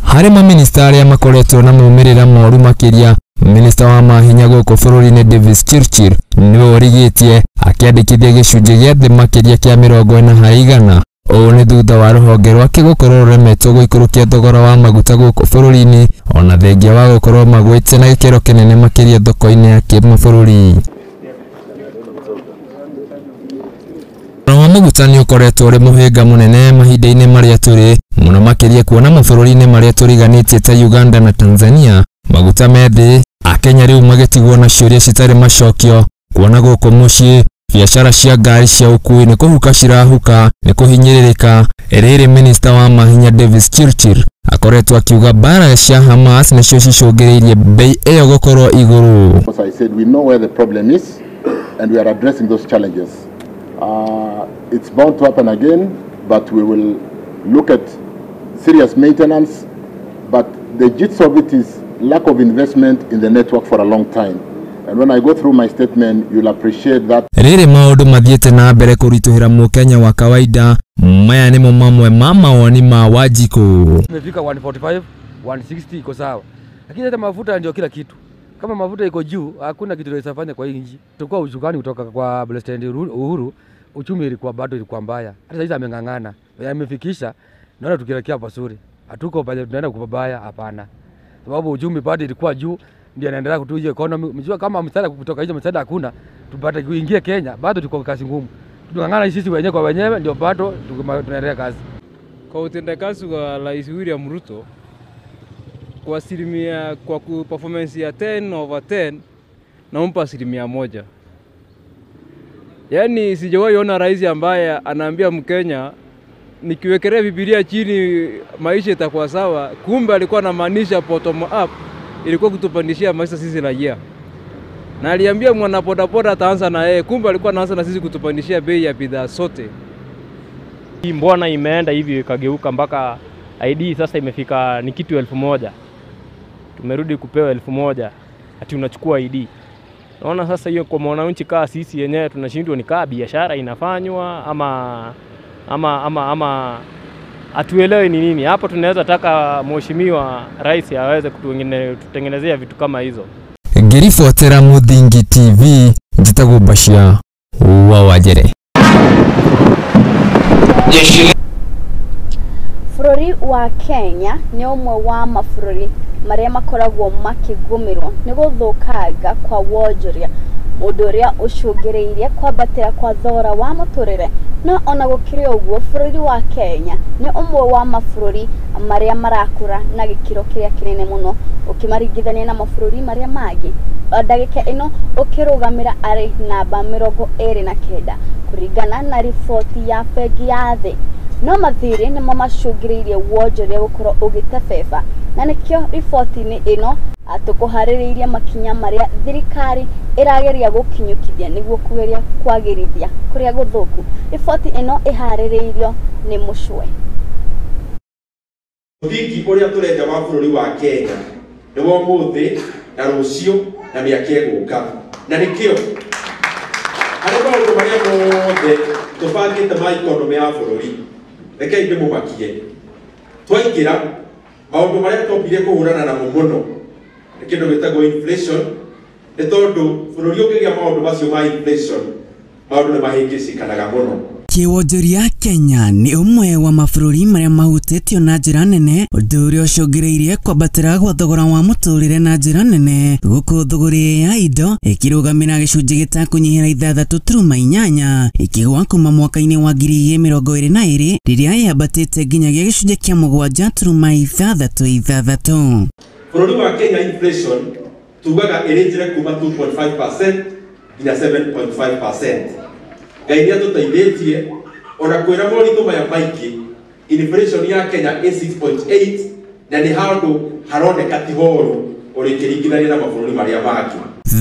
Harĩ maminista arĩa makoretwo na maumĩrĩra moru makĩria, minista wa mahinya gũkũ bũrũri-inĩ Davis Chirchir nĩwe ũrigĩtie akĩandĩkithia gĩcunjĩ gĩa thĩ makĩria kĩa 40 harĩ igana. Ũũ nĩ thutha wa rũhonge rwake gũkorwo rũremetwo gũikũrũkia thogora wa maguta gũkũ bũrũri-inĩ ona thengia wa gũkorwo magwĩte na gĩkĩro kĩnene makĩria thoko-inĩ ya kĩmabũrũri. Thogora wa maguta nĩ ũkoretwo ũrĩ mũhĩnga mũnene mahinda-inĩ marĩa tũrĩ mũno makĩria kuona mabũrũri-inĩ marĩa tũriganĩtie ta Uganda na Tanzania maguta me thĩ. Akenya rĩu magĩtigwo na ciũria citarĩ macokio kuona gũkũ mũciĩ biacara cia ngari cia ũkuui nĩ kũhuka cirahuka nĩ kũhinyĩrĩrĩka. Rĩrĩ minista wa mahinya Davis Chirchir akoretwo akiuga mbara cia Hamas nĩcio cicũngĩrĩirie bei ĩyo gũkorwo igũrũ. As I said, we know where the problem is and we are addressing those challenges. It's bound to happen again, but we will look at serious maintenance, but the gist of it is lack of investment in the network for a long time. And when I go through my statement, you'll appreciate that. Rĩrĩ maũndũ mathiĩte na mbere kũritũhĩra mũkenya wa kawaida, maya nĩmo mamwe ma mawoni ma Wanjikũ. Imefika 145, 160 iko sawa. Lakini hata mafuta ndio kila kitu. Kama mafuta iko juu, hakuna kitu tunaweza fanya kwa hii nchi. Tulikuwa usukani kutoka kwa President Uhuru, uchumi ilikuwa bado ilikuwa mbaya. Hata sasa ameng'ang'ana. Yamefikisha, naona tukielekea pazuri. Hatuko pale tunaenda kubaya, hapana. Sababu uchumi bado ilikuwa juu, ndio anaendelea kutuja economy. Mjua kama msaada kutoka hizo msaada hakuna, tupate kuingia Kenya, bado tuko kazi ngumu. Tunang'ang'ana sisi wenyewe kwa wenyewe ndio bado tunaendelea kazi. Kwa utendakazi wa Rais William Ruto, kwa asilimia, kwa performance ya 10/10 nampa 1%. Yaani sijawahi ona rais ambaye anaambia Mkenya nikiwekelea Biblia chini maisha itakuwa sawa, kumbe alikuwa anamaanisha bottom up ilikuwa kutupandishia maisha sisi raia. Na aliambia mwana bodaboda ataanza na yeye, kumbe alikuwa anaanza na sisi kutupandishia bei ya bidhaa sote. Mbona imeenda hivi ikageuka mpaka ID sasa imefika ni kitu 1000. Tumerudi kupewa 1000 ati unachukua ID. Naona sasa hiyo kwa mwananchi kaa sisi yenyewe tunashindwa, ni kaa biashara inafanywa ama atuelewe ni nini. Hapo tunaweza taka mheshimiwa rais aweze kututengenezea vitu kama hizo. Ngiribotera Muthingi TV, njitagwo Bashia wa Wajere. Bũrũri wa Kenya nĩ ũmwe wa mabũrũri marĩa makoragwo makĩgũmĩrwo nĩ gũthũkanga kwa wonjoria, ũndũ ũrĩa ũcũngĩrĩirie kwambatĩra kwa thogora wa mũtũrĩre. No ona gũkĩrĩ ũguo, bũrũri wa Kenya nĩ ũmwe wa mabũrũri marĩa marakũra na gĩkĩro kĩrĩa kĩnene mũno ũkĩmaringithania na mabũrũri marĩa mangĩ. Ndagĩka ĩno ũkĩrũgamĩra arĩ namba 29 kũringana na riboti ya bengi ya thĩ. No mathirĩ nĩmo macũngĩrĩirie wonjoria gũkorwo ũgĩtebeba, na nĩkĩo riboti-inĩ ĩno tũkũharĩrĩirie makinya marĩa thirikari ĩrageria gũkinyũkithia nĩguo kũgeria kwagĩrithia kũrĩa gũthũku. Riboti ĩno ĩharĩrĩirio nĩ Mũcwe. Mũthingi ũrĩa tũrenda wa bũrũri wa Kenya nĩ wa ũmũthĩ na rũciũ na mĩaka ĩgũka, na nĩkĩo harĩ maũndũ marĩa mothe tũbangĩte ma economy ya bũrũri, rekei ndĩmũmakie. Twaingĩra maũndũ marĩa twambire kũhũrana namo mũno nĩ kĩndũ gĩtagwo inflation, nĩ tondũ bũrũri ũngĩgĩa maũndũ macio ma inflation maũndũ nĩ mahĩngĩcikanaga mũno. Kĩwonjoria Kenya nĩ ũmwe wa mabũrũri marĩa mahutĩtio na njĩra nene, ũndũ ũrĩa ũcũngĩrĩirie kwambatĩra gwa thogora wa mũtũrĩre na njĩra nene, gũkũ thogora ya indo ĩkĩrũgamĩra gĩcunjĩ gĩtakũnyihĩra 6.8 ĩkĩgũa kuma mwaka-inĩ wa 2022 rĩrĩa yambatĩte nginyagia gĩcunjĩ kĩa 7.66. Bũrũri wa Kenya inflation tugaga ĩrĩ njĩra kuma 2.5% nginya 7.5%. Ngai nĩ atũteithĩtie ona kwĩra moritũ maya maingĩ, inflation ya Kenya ĩ 6.8 na nĩ handũ haroneka ti horu ũrĩkĩringithania na mabũrũri marĩa mangĩ.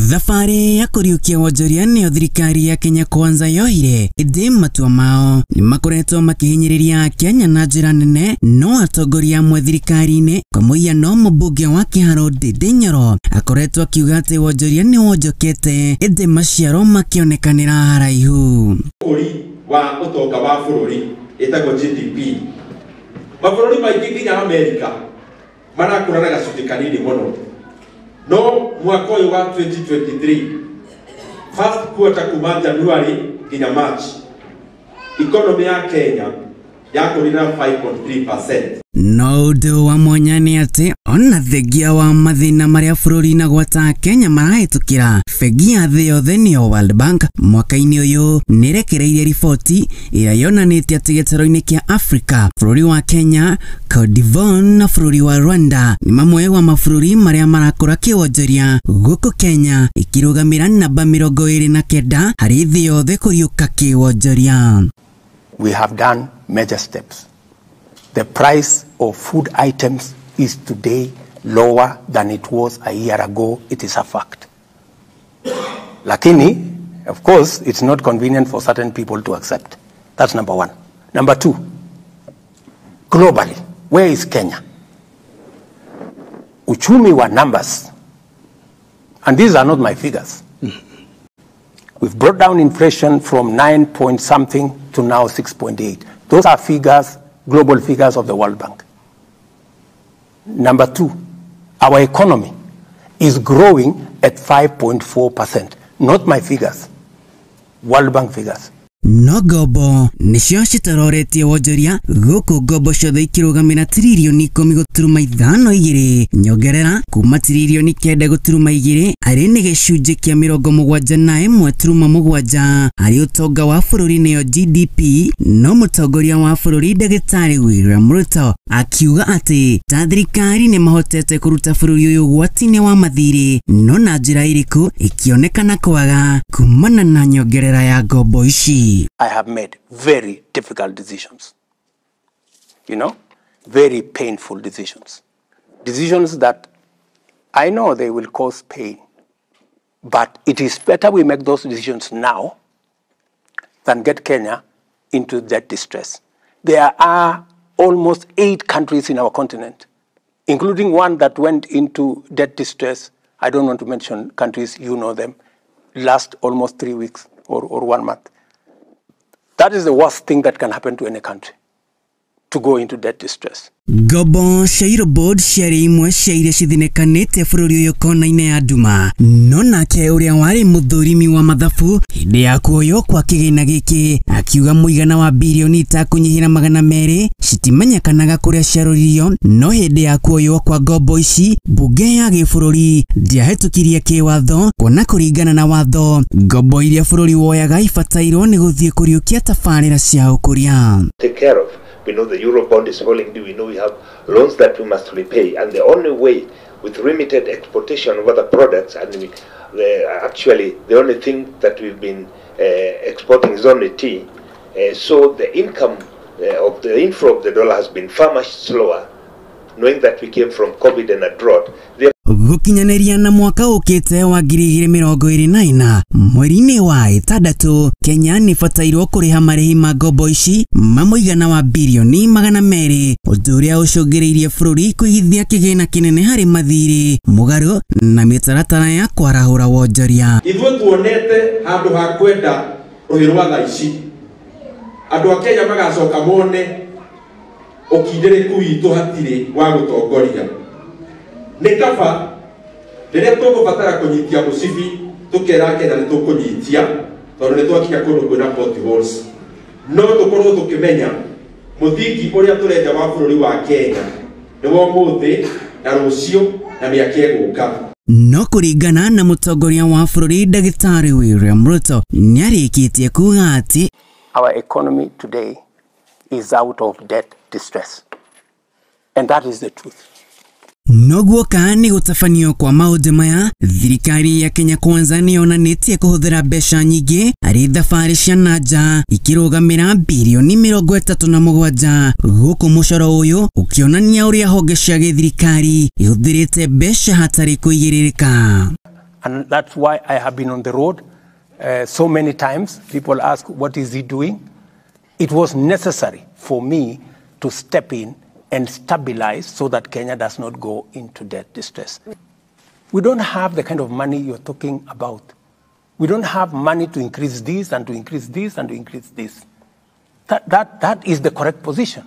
Thabarĩ ya kũriũkia wonjoria nĩyo thirikari ya Kenya Kwanza yoire, ĩndĩ matua mao nĩ makoretwo makĩhinyĩrĩria Kenya na njĩra nene. No atongoria amwe thirikari-inĩ kwa mũhiano mũmbunge wa Kĩharũ Ndindi Nyoro akoretwo akiuga atĩ wonjoria nĩ wonjokete, ĩndĩ maciaro makĩonekanĩra haraihu. Ũkũri wa ũtonga wa bũrũri ĩtagwo GDP, mabũrũri maingĩ nginya Amerika marakũra na gacunjĩ kanini mũno. No mwaka ũyũ wa 2023 first quarter kuma January nginya March, economy ya Kenya yakũrire na 5.3%. No ũndũ wa mwanya nĩ atĩ ona thengia wa mathĩna marĩa bũrũri na gwata Kenya marahĩtũkĩra, bengi ya thĩ yothe nĩyo World Bank mwaka-inĩ ũyũ nĩrekereirie riboti ĩrĩa yonanĩtie atĩ gĩtarũ-inĩ kĩa Afrika bũrũri wa Kenya, Cote d'Ivoire na bũrũri wa Rwanda nĩ mamwe wa mabũrũri marĩa marakũra kĩwonjoria, gũkũ Kenya ĩkĩrũgamĩra namba 29 harĩ thĩ yothe kũriũka kĩwonjoria. We have done major steps. The price of food items is today lower than it was a year ago. It is a fact. Lakini, of course, it's not convenient for certain people to accept. That's number one. Number two, globally, where is Kenya? Uchumi wa numbers, and these are not my figures. We've brought down inflation from 9 point something to now 6.8. Those are figures, global figures of the World Bank. Number two, our economy is growing at 5.4%. Not my figures, World Bank figures. No ngombo nĩcio citororetie wonjoria, gũkũ ngombo ciothe ikĩrũgamĩra tiririoni 10.52, nyongerera kuma tiririoni 9.2 arĩ nĩ gĩcunjĩ kĩa 71.7 harĩ ũtonga wa bũrũri nĩyo GDP. No mũtongoria wa bũrũri ndagĩtarĩ William Ruto akiuga atĩ ta thirikari nĩ mahotete kũruta bũrũri ũyũ ũgwati-inĩ wa mathirĩ, no na njĩra ĩrĩkũ ĩkĩonekana kwaga kumana na nyongerera ya ngombo ici. I have made very difficult decisions, you know, very painful decisions. Decisions that I know they will cause pain, but it is better we make those decisions now than get Kenya into debt distress. There are almost 8 countries in our continent, including one that went into debt distress. I don't want to mention countries, you know them, last almost 3 weeks or 1 month. That is the worst thing that can happen to any country, to go into debt distress. Ngombo cia Eurobond ciarĩ imwe cia iria cithinĩkanĩte bũrũri ũyũ kona-inĩ ya nduma, no nake ũrĩa warĩ mũthũrimi wa mathabu hĩndĩ ya kuoywo kwa kĩgĩna gĩkĩ akiuga mũigana wa birioni itakũnyihĩra 200 citimenyekanaga kũrĩa ciarũririo. No hĩndĩ ya kuoywo kwa ngombo ici mbunge ya gĩbũrũri ndĩahĩtũkirie kĩwatho, kuona kũringana na watho ngombo iria bũrũri woyaga ibatairwo nĩ gũthiĩ kũriũkia tabarĩra cia ũkũria. Take care of. We know the Eurobond is falling due. We know we have loans that we must repay. And the only way, with limited exportation of other products, and actually the only thing that we've been exporting is only tea. So the income of the inflow of the dollar has been far much slower, knowing that we came from COVID and a drought. Gũkinyanĩria na mwaka ũkĩte wa 2024 mweri-inĩ wa 6 Kenya nĩbatairwo kũrĩha marĩhi ma ngombo ici ma mũigana wa birioni 200, ũndũ ũrĩa ũcũngĩrĩirie bũrũri kũigithia kĩgĩna kĩnene harĩ mathirĩ mũgarũ na mĩtaratara ya kwarahũra wonjoria. Ithuĩ tuonete handũ ha kwenda rũhĩ rwa thaa ici, andũ a Kenya magacoka mone ũkindĩrĩku witũ hatirĩ wa gũtongoria. Nĩ kaba rĩrĩa tũgũbatara kũnyitia mũcibi tũkera Kenya nĩ tũkũnyitia, tondũ nĩ twakinya kũndũ kwĩna potholes, no tũkorwo tũkĩmenya mũthingi ũrĩa tũrenda wa bũrũri wa Kenya nĩ wa ũmũthĩ na rũciũ na mĩaka ĩgũka. No kũringana na mũtongoria wa bũrũri ndagĩtarĩ William Ruto nĩarĩkĩtie kuga atĩ our economy today is out of debt distress, and that is the truth. Noguoka nĩ gũtabanio kwa maũndũ maya, thirikari ya Kenya Kwanza nĩ yonanĩtie kũhũthĩra mbeca nyingĩ harĩ thabarĩ cia na nja ikĩrũgamĩra birioni 37, gũkũ mũcoro ũyũ ũkĩonania ũrĩa honge cia gĩthirikari ihũthĩrĩte mbeca hatarĩ kũigĩrĩrĩka. And that's why I have been on the road so many times. People ask, what is he doing? It was necessary for me to step in and stabilize so that Kenya does not go into debt distress. We don't have the kind of money you're talking about. We don't have money to increase this and to increase this and to increase this. That is the correct position.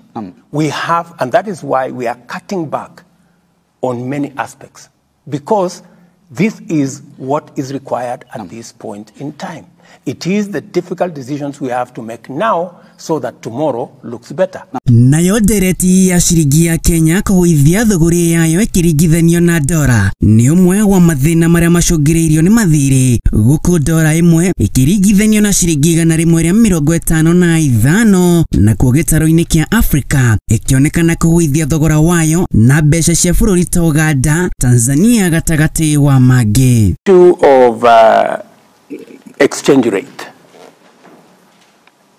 We have, and that is why we are cutting back on many aspects, because this is what is required at this point in time. It is the difficult decisions we have to make now so that tomorrow looks better. Nayo ndereti ya ciringi ya Kenya kũgũithia thũgũrĩ yayo ĩkĩringithanio na dora nĩ ũmwe wa mathĩna marĩa macũngĩrĩirio nĩ mathirĩ, gũkũ dora ĩmwe ĩkĩringithanio na ciringi 155, nakuo gĩtarũ-inĩ kĩa Afrika ĩkĩonekana kũgũithia thogora wayo na mbeca cia bũrũri ta Uganda, Tanzania gatagatĩ wa mangĩ. Issue of exchange rate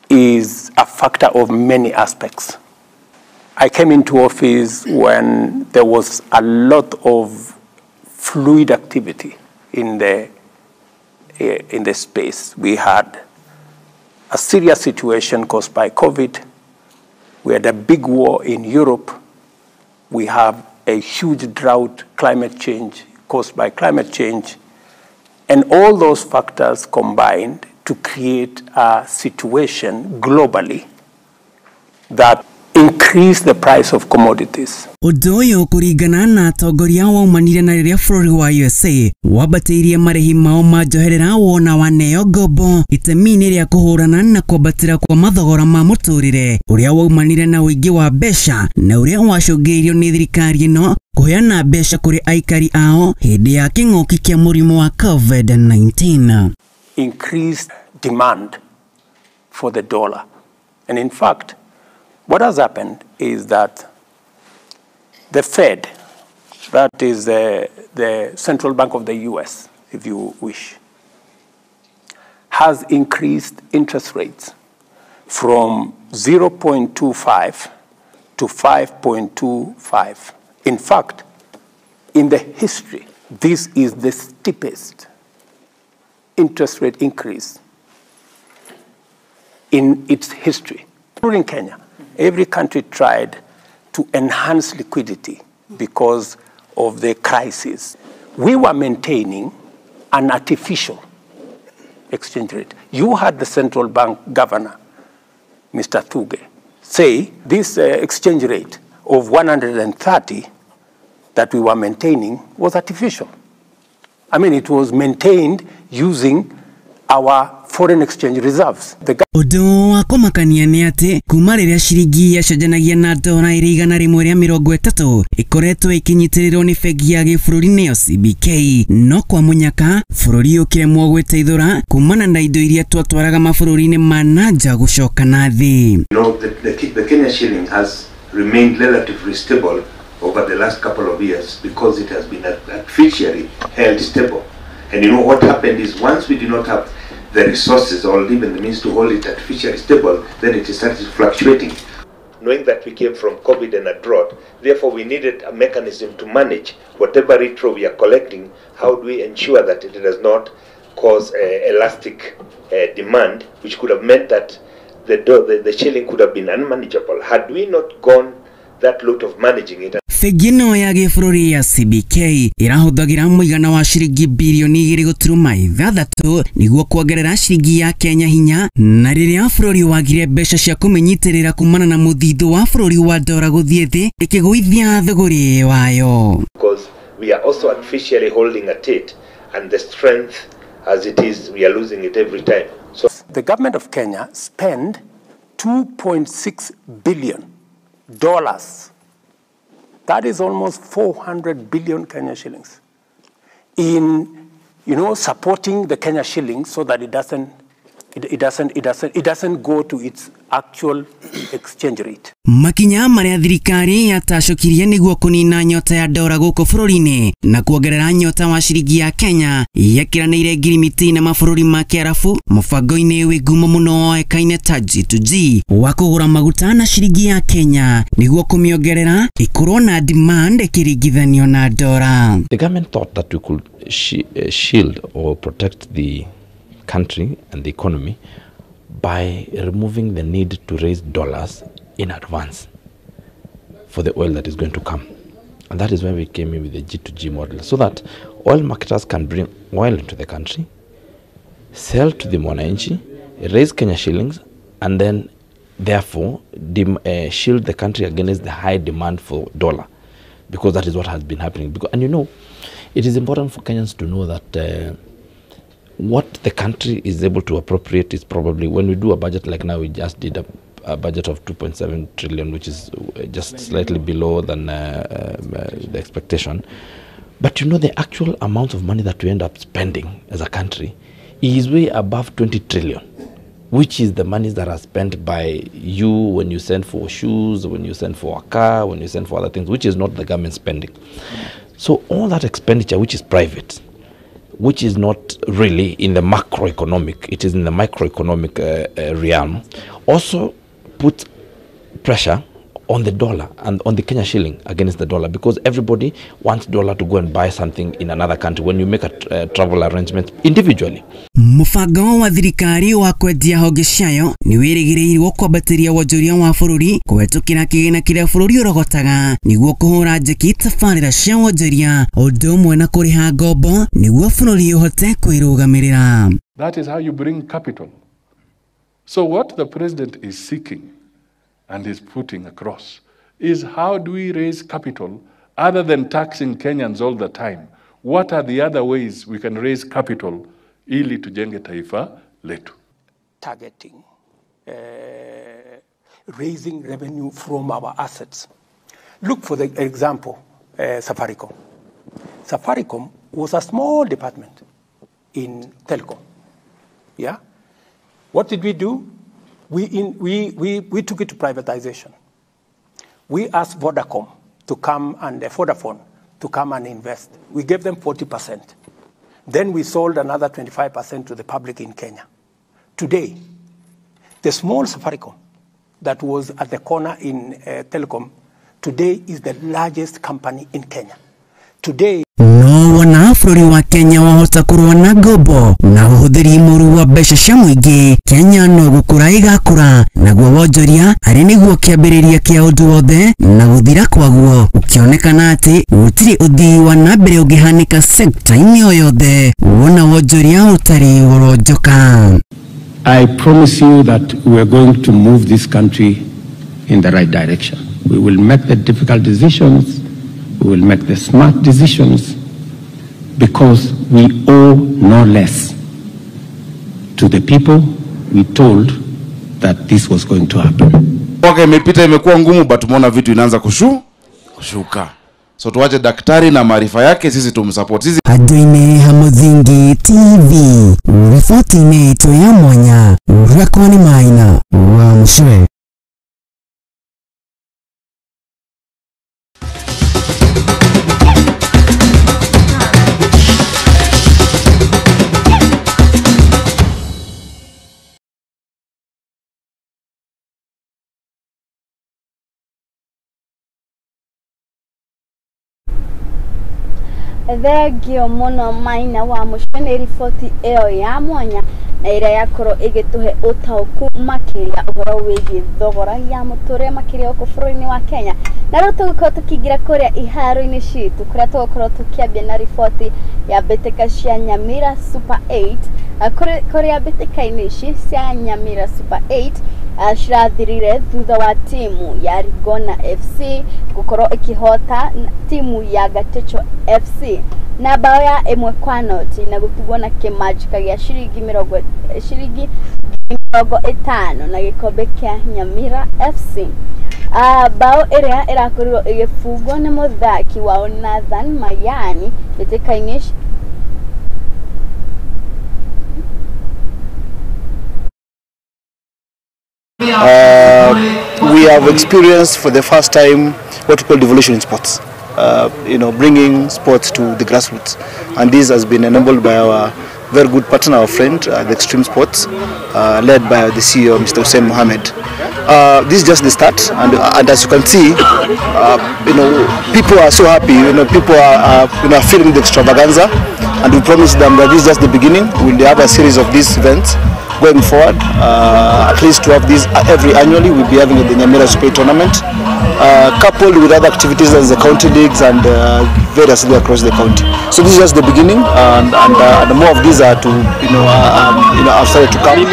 is a factor of many aspects. I came into office when there was a lot of fluid activity in the space. We had a serious situation caused by COVID. We had a big war in Europe. We have a huge drought, climate change caused by climate change. And all those factors combined to create a situation globally that increased the price of commodities. Ũndũ ũyũ kũringana na atongoria waumanire na rĩrĩa bũrũri wa USA wambatĩirie marĩhi mao ma njoherera wona waneo ngombo itemi-inĩ rĩa kũhũrana na kwambatĩra kwa mathogora ma mũtũrĩre ũrĩa waumanire na ũingĩ wa mbeca na ũrĩa wacũngĩrĩirio nĩ thirikari ĩno kũheana mbeca kũrĩ aikari ao hĩndĩ ya kĩng'ũki kĩa mũrimũ wa COVID-19. Increased demand for the dollar. And in fact, what has happened is that the Fed, that is the central bank of the US, if you wish, has increased interest rates from 0.25 to 5.25. In fact, in the history, this is the steepest interest rate increase in its history. Including Kenya, every country tried to enhance liquidity because of the crisis. We were maintaining an artificial exchange rate. You had the central bank governor, Mr. Thuge, say this exchange rate of 130 that we were maintaining was artificial. I mean, it was maintained using our foreign exchange reserves. Ũndũ wa kũmakania nĩ atĩ kuma rĩrĩa ciringi yacenjanagia na dora ĩrĩ 130 ĩkoretwo ĩkĩnyitĩrĩrwo nĩ bengi ya gĩbũrũri nĩyo CBK, no kwa mũnyaka bũrũri ũkĩremwo gwĩteithũra kumana na indo iria twatwaraga mabũrũri-inĩ ma na nja gũcoka na thĩ. You know, the Kenya shilling has remained relatively stable over the last couple of years because it has been artificially held stable. And you know what happened is once we did not have the resources or even the means to hold it artificially stable, then it started fluctuating. Knowing that we came from COVID and a drought, therefore we needed a mechanism to manage whatever retro we are collecting. How do we ensure that it does not cause elastic demand, which could have meant that the shilling could have been unmanageable had we not gone that route of managing it. Bengi ĩno ya gĩbũrũri ya CBK ĩrahũthagĩra mũigana wa ciringi birioni 2.6 nĩguo kuongerera ciringi ya Kenya hinya, na rĩrĩa bũrũri wagire mbeca cia kũmĩnyitĩrĩra kumana na mũthithũ wa bũrũri wa dora gũthiĩ thĩ ĩkĩgũithia thũgũrĩ wayo. Because we are also artificially holding at it, and the strength as it is, we are losing it every time. So the government of Kenya spent $2.6 billion. That is almost 400 billion Kenya shillings in, you know, supporting the Kenya shilling so that it doesn't It doesn't go to its actual exchange rate. Makinya marĩa thirikari yatacũkirie nĩguo kũnina nyota ya ndora gũkũ bũrũri-inĩ na kuongerera nyota wa ciringi ya Kenya yekĩranĩire ngirimiti na mabũrũri ma Kĩarabu mũbango-inĩ wĩ ngumo mũno woĩkaine ta G2G wa kũgũra maguta na ciringi ya Kenya nĩguo kũmĩongerera ĩkorwo na demand ĩkĩringithanio na ndora. The government thought that we could shield or protect the country and the economy by removing the need to raise dollars in advance for the oil that is going to come. And that is when we came in with the G2G model, so that oil marketers can bring oil into the country, sell to the mwananchi, raise Kenya shillings, and then therefore shield the country against the high demand for dollar, because that is what has been happening. And it is important for Kenyans to know that what the country is able to appropriate is probably, when we do a budget like now, we just did a budget of 2.7 trillion, which is just slightly below than the expectation. But the actual amount of money that we end up spending as a country is way above 20 trillion, which is the monies that are spent by you when you send for shoes, when you send for a car, when you send for other things, which is not the government spending. So all that expenditure, which is private, which is not really in the macroeconomic, it is in the microeconomic realm, also puts pressure on the dollar and on the Kenya shilling against the dollar, because everybody wants dollar to go and buy something in another country when you make a travel arrangement individually. Mũbango wa thirikari wa kwendia honge ciayo nĩ wĩrĩgĩrĩirwo kwambatĩria wonjoria wa bũrũri kũhetũkĩra kĩgĩna kĩrĩa bũrũri ũrogotaga nĩguo kũhũra njeki tabarĩra cia wonjoria ũndũ ũmwe na kũrĩha ngombo nĩguo bũrũri ũhote kwĩrũgamĩrĩra. That is how you bring capital. So what the president is seeking and is putting across is, how do we raise capital other than taxing Kenyans all the time? What are the other ways we can raise capital ili tujenge taifa letu? Targeting raising revenue from our assets. Look, for the example, Safaricom. Safaricom was a small department in telecom. Yeah? What did we do? We took it to privatization. We asked Vodacom to come and Vodafone to come and invest. We gave them 40%. Then we sold another 25% to the public in Kenya. Today, the small Safaricom that was at the corner in telecom today is the largest company in Kenya. Today, No wona bũrũri wa Kenya wahota kũrũa na ngombo na ũhũthĩri mũru wa mbeca cia mũingĩ, Kenya no gũkũra ĩgakũra naguo wonjoria arĩ nĩguo kĩambĩrĩria kĩa ũndũ wothe na gũthira kwaguo gũkĩonekana atĩ gũtirĩ ũthii wa na mbere ũngĩhanĩka sekta-inĩ o yothe wona wonjoria ũtarĩ ũronjoka. I promise you that we are going to move this country in the right direction. We will make the difficult decisions, we will make the smart decisions, because we owe no less to the people we told that this was going to happen. Mwaka imepita imekuwa ngumu, but tumeona vitu inaanza kushuka. So tuache daktari na maarifa yake, sisi tumsupport. Sisi Andũ-inĩ ha Mũthingi TV riboti-inĩ itũ ya mwanya ũrĩa nĩ Maina wa Mũcwe. Thengio mũno Maina wa Mũcwe nĩ riboti ĩyo ya mwanya na ĩrĩa yakorwo ĩgĩtũhe ũtaũku makĩria ũhoro wĩgiĩ thogora ya mũtũrĩre makĩria gũkũ bũrũri-inĩ wa Kenya. Na rĩu tũgũkorwo tũkĩingĩra kũrĩa iharo-inĩ citũ kũrĩa tũgũkorwo tũkĩambia na riboti ya mbĩtĩka cia Nyamira Super 8. Kũrĩa mbĩtĩka-inĩ ici cia Nyamira Super 8 cirathirire thutha wa timu ya Rigona FC gũkorwo ĩkĩhota timu ya Gatecho FC na bao ya 1-0 na gũtigwo na kĩmanjĩka gĩa ciringi 50 na gĩkombe kĩa Nyamira FC. Bao ĩrĩa ĩrakorirwo ĩgĩbungwo nĩ mũthaki wao Nathan Mayani mbĩtĩka-inĩ. We have experienced for the first time what we call devolution in sports. Bringing sports to the grassroots, and this has been enabled by our very good partner, our friend, the Extreme Sports, led by the CEO, Mr. Hussein Mohammed. This is just the start, and as you can see, people are so happy. People are feeling the extravaganza, and we promise them that this is just the beginning. We'll have a series of these events going forward. At least to have this every annually, we'll be having the Nyamira Super Tournament, coupled with other activities as the county leagues and various leagues across the county. So this is just the beginning, and more of these are to have started to come.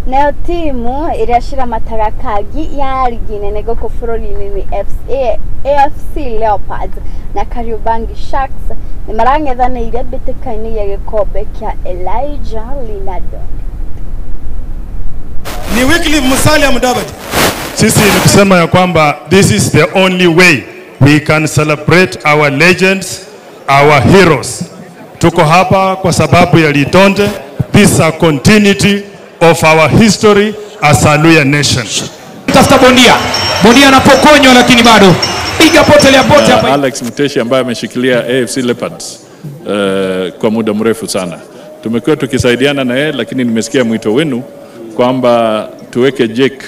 Nayo timu iria ciramataga kangi ya rigi nene gũkũ bũrũri-inĩ nĩ AFC Leopards na Kariobangi Sharks nĩ marang'ethanĩire mbĩtĩka-inĩ ya gĩkombe kĩa Elijah Linado. Ni Wycliffe Musalia Mudavadi. Sisi ni kusema ya kwamba this is the only way we can celebrate our legends, our heroes. Tuko hapa kwa sababu ya Litonde. This is a continuity of our history as a Luhya nation. Tafuta bondia. Bondia anapokonywa lakini bado. Piga potelea pote hapa. Alex Mteshi ambaye ameshikilia AFC Leopards kwa muda mrefu sana. Tumekuwa tukisaidiana na yeye, lakini nimesikia mwito wenu kwamba tuweke Jake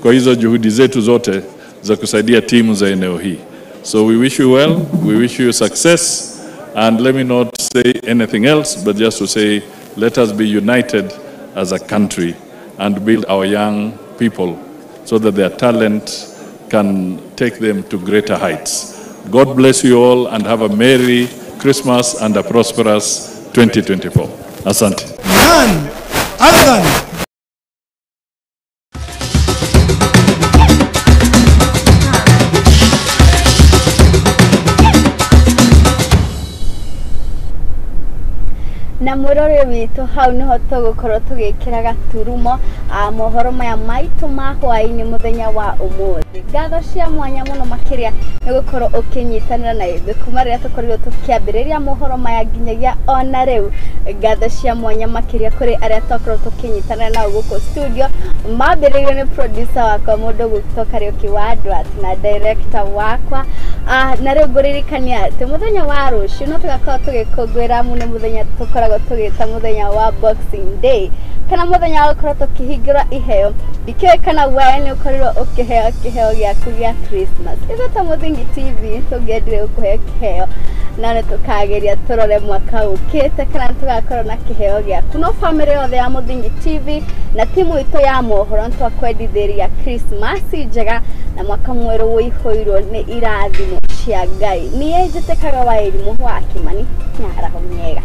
kwa hizo juhudi zetu zote za kusaidia timu za eneo hii. So we wish you well, we wish you success, and let me not say anything else but just to say let us be united as a country and build our young people so that their talent can take them to greater heights. God bless you all and have a Merry Christmas and a prosperous 2024. Asante. None other than na mwirore witũ hau niho tũgũkorwo tũgĩkĩra gaturumo mohoro maya maitũ ma hwaĩ-inĩ mũthenya wa ũmũthĩ. Ngatho cia mwanya mũno makĩria nĩ gũkorwo ũkĩnyitanĩra na ithuĩ kuma rĩrĩa tũkorirwo tũkĩambĩrĩria mohoro maya nginyagia ona rĩu. Ngatho cia mwanya makĩria kũrĩ arĩa twakorwo tũkĩnyitanĩra nao gũkũ studio, mambĩrĩirio nĩ producer wakwa mũndũ gwĩtwo Kariũki wa Ndwat na director wakwa. Na rĩu ngũririkania atĩ mũthenya wa rũciũ no tũgakorwo tũgĩkũngũĩra mũno mũthenya tũkoragwo tũgĩta mũthenya wa Boxing Day kana mũthenya wa gũkorwo tũkĩhingũra iheo. Ndikĩũĩ kana we nĩ ũkorirwo ũkĩheo kĩheo gĩaku gĩa Christmas. Ithuĩ ta Mũthingi TV tũngĩendire gũkũhe kĩheo na nĩ tũkageria tũrore mwaka ũkĩte kana tũgakorwo na kĩheo gĩaku. No bamĩrĩ yothe ya Mũthingi TV na timu itũ ya mohoro nĩ twakwendithĩria Christmas njega na mwaka mwerũ ũihũirwo nĩ irathimo cia Ngai. Niĩ njĩtĩkaga wa Irimũ wa Kimani, nyaraho mĩega.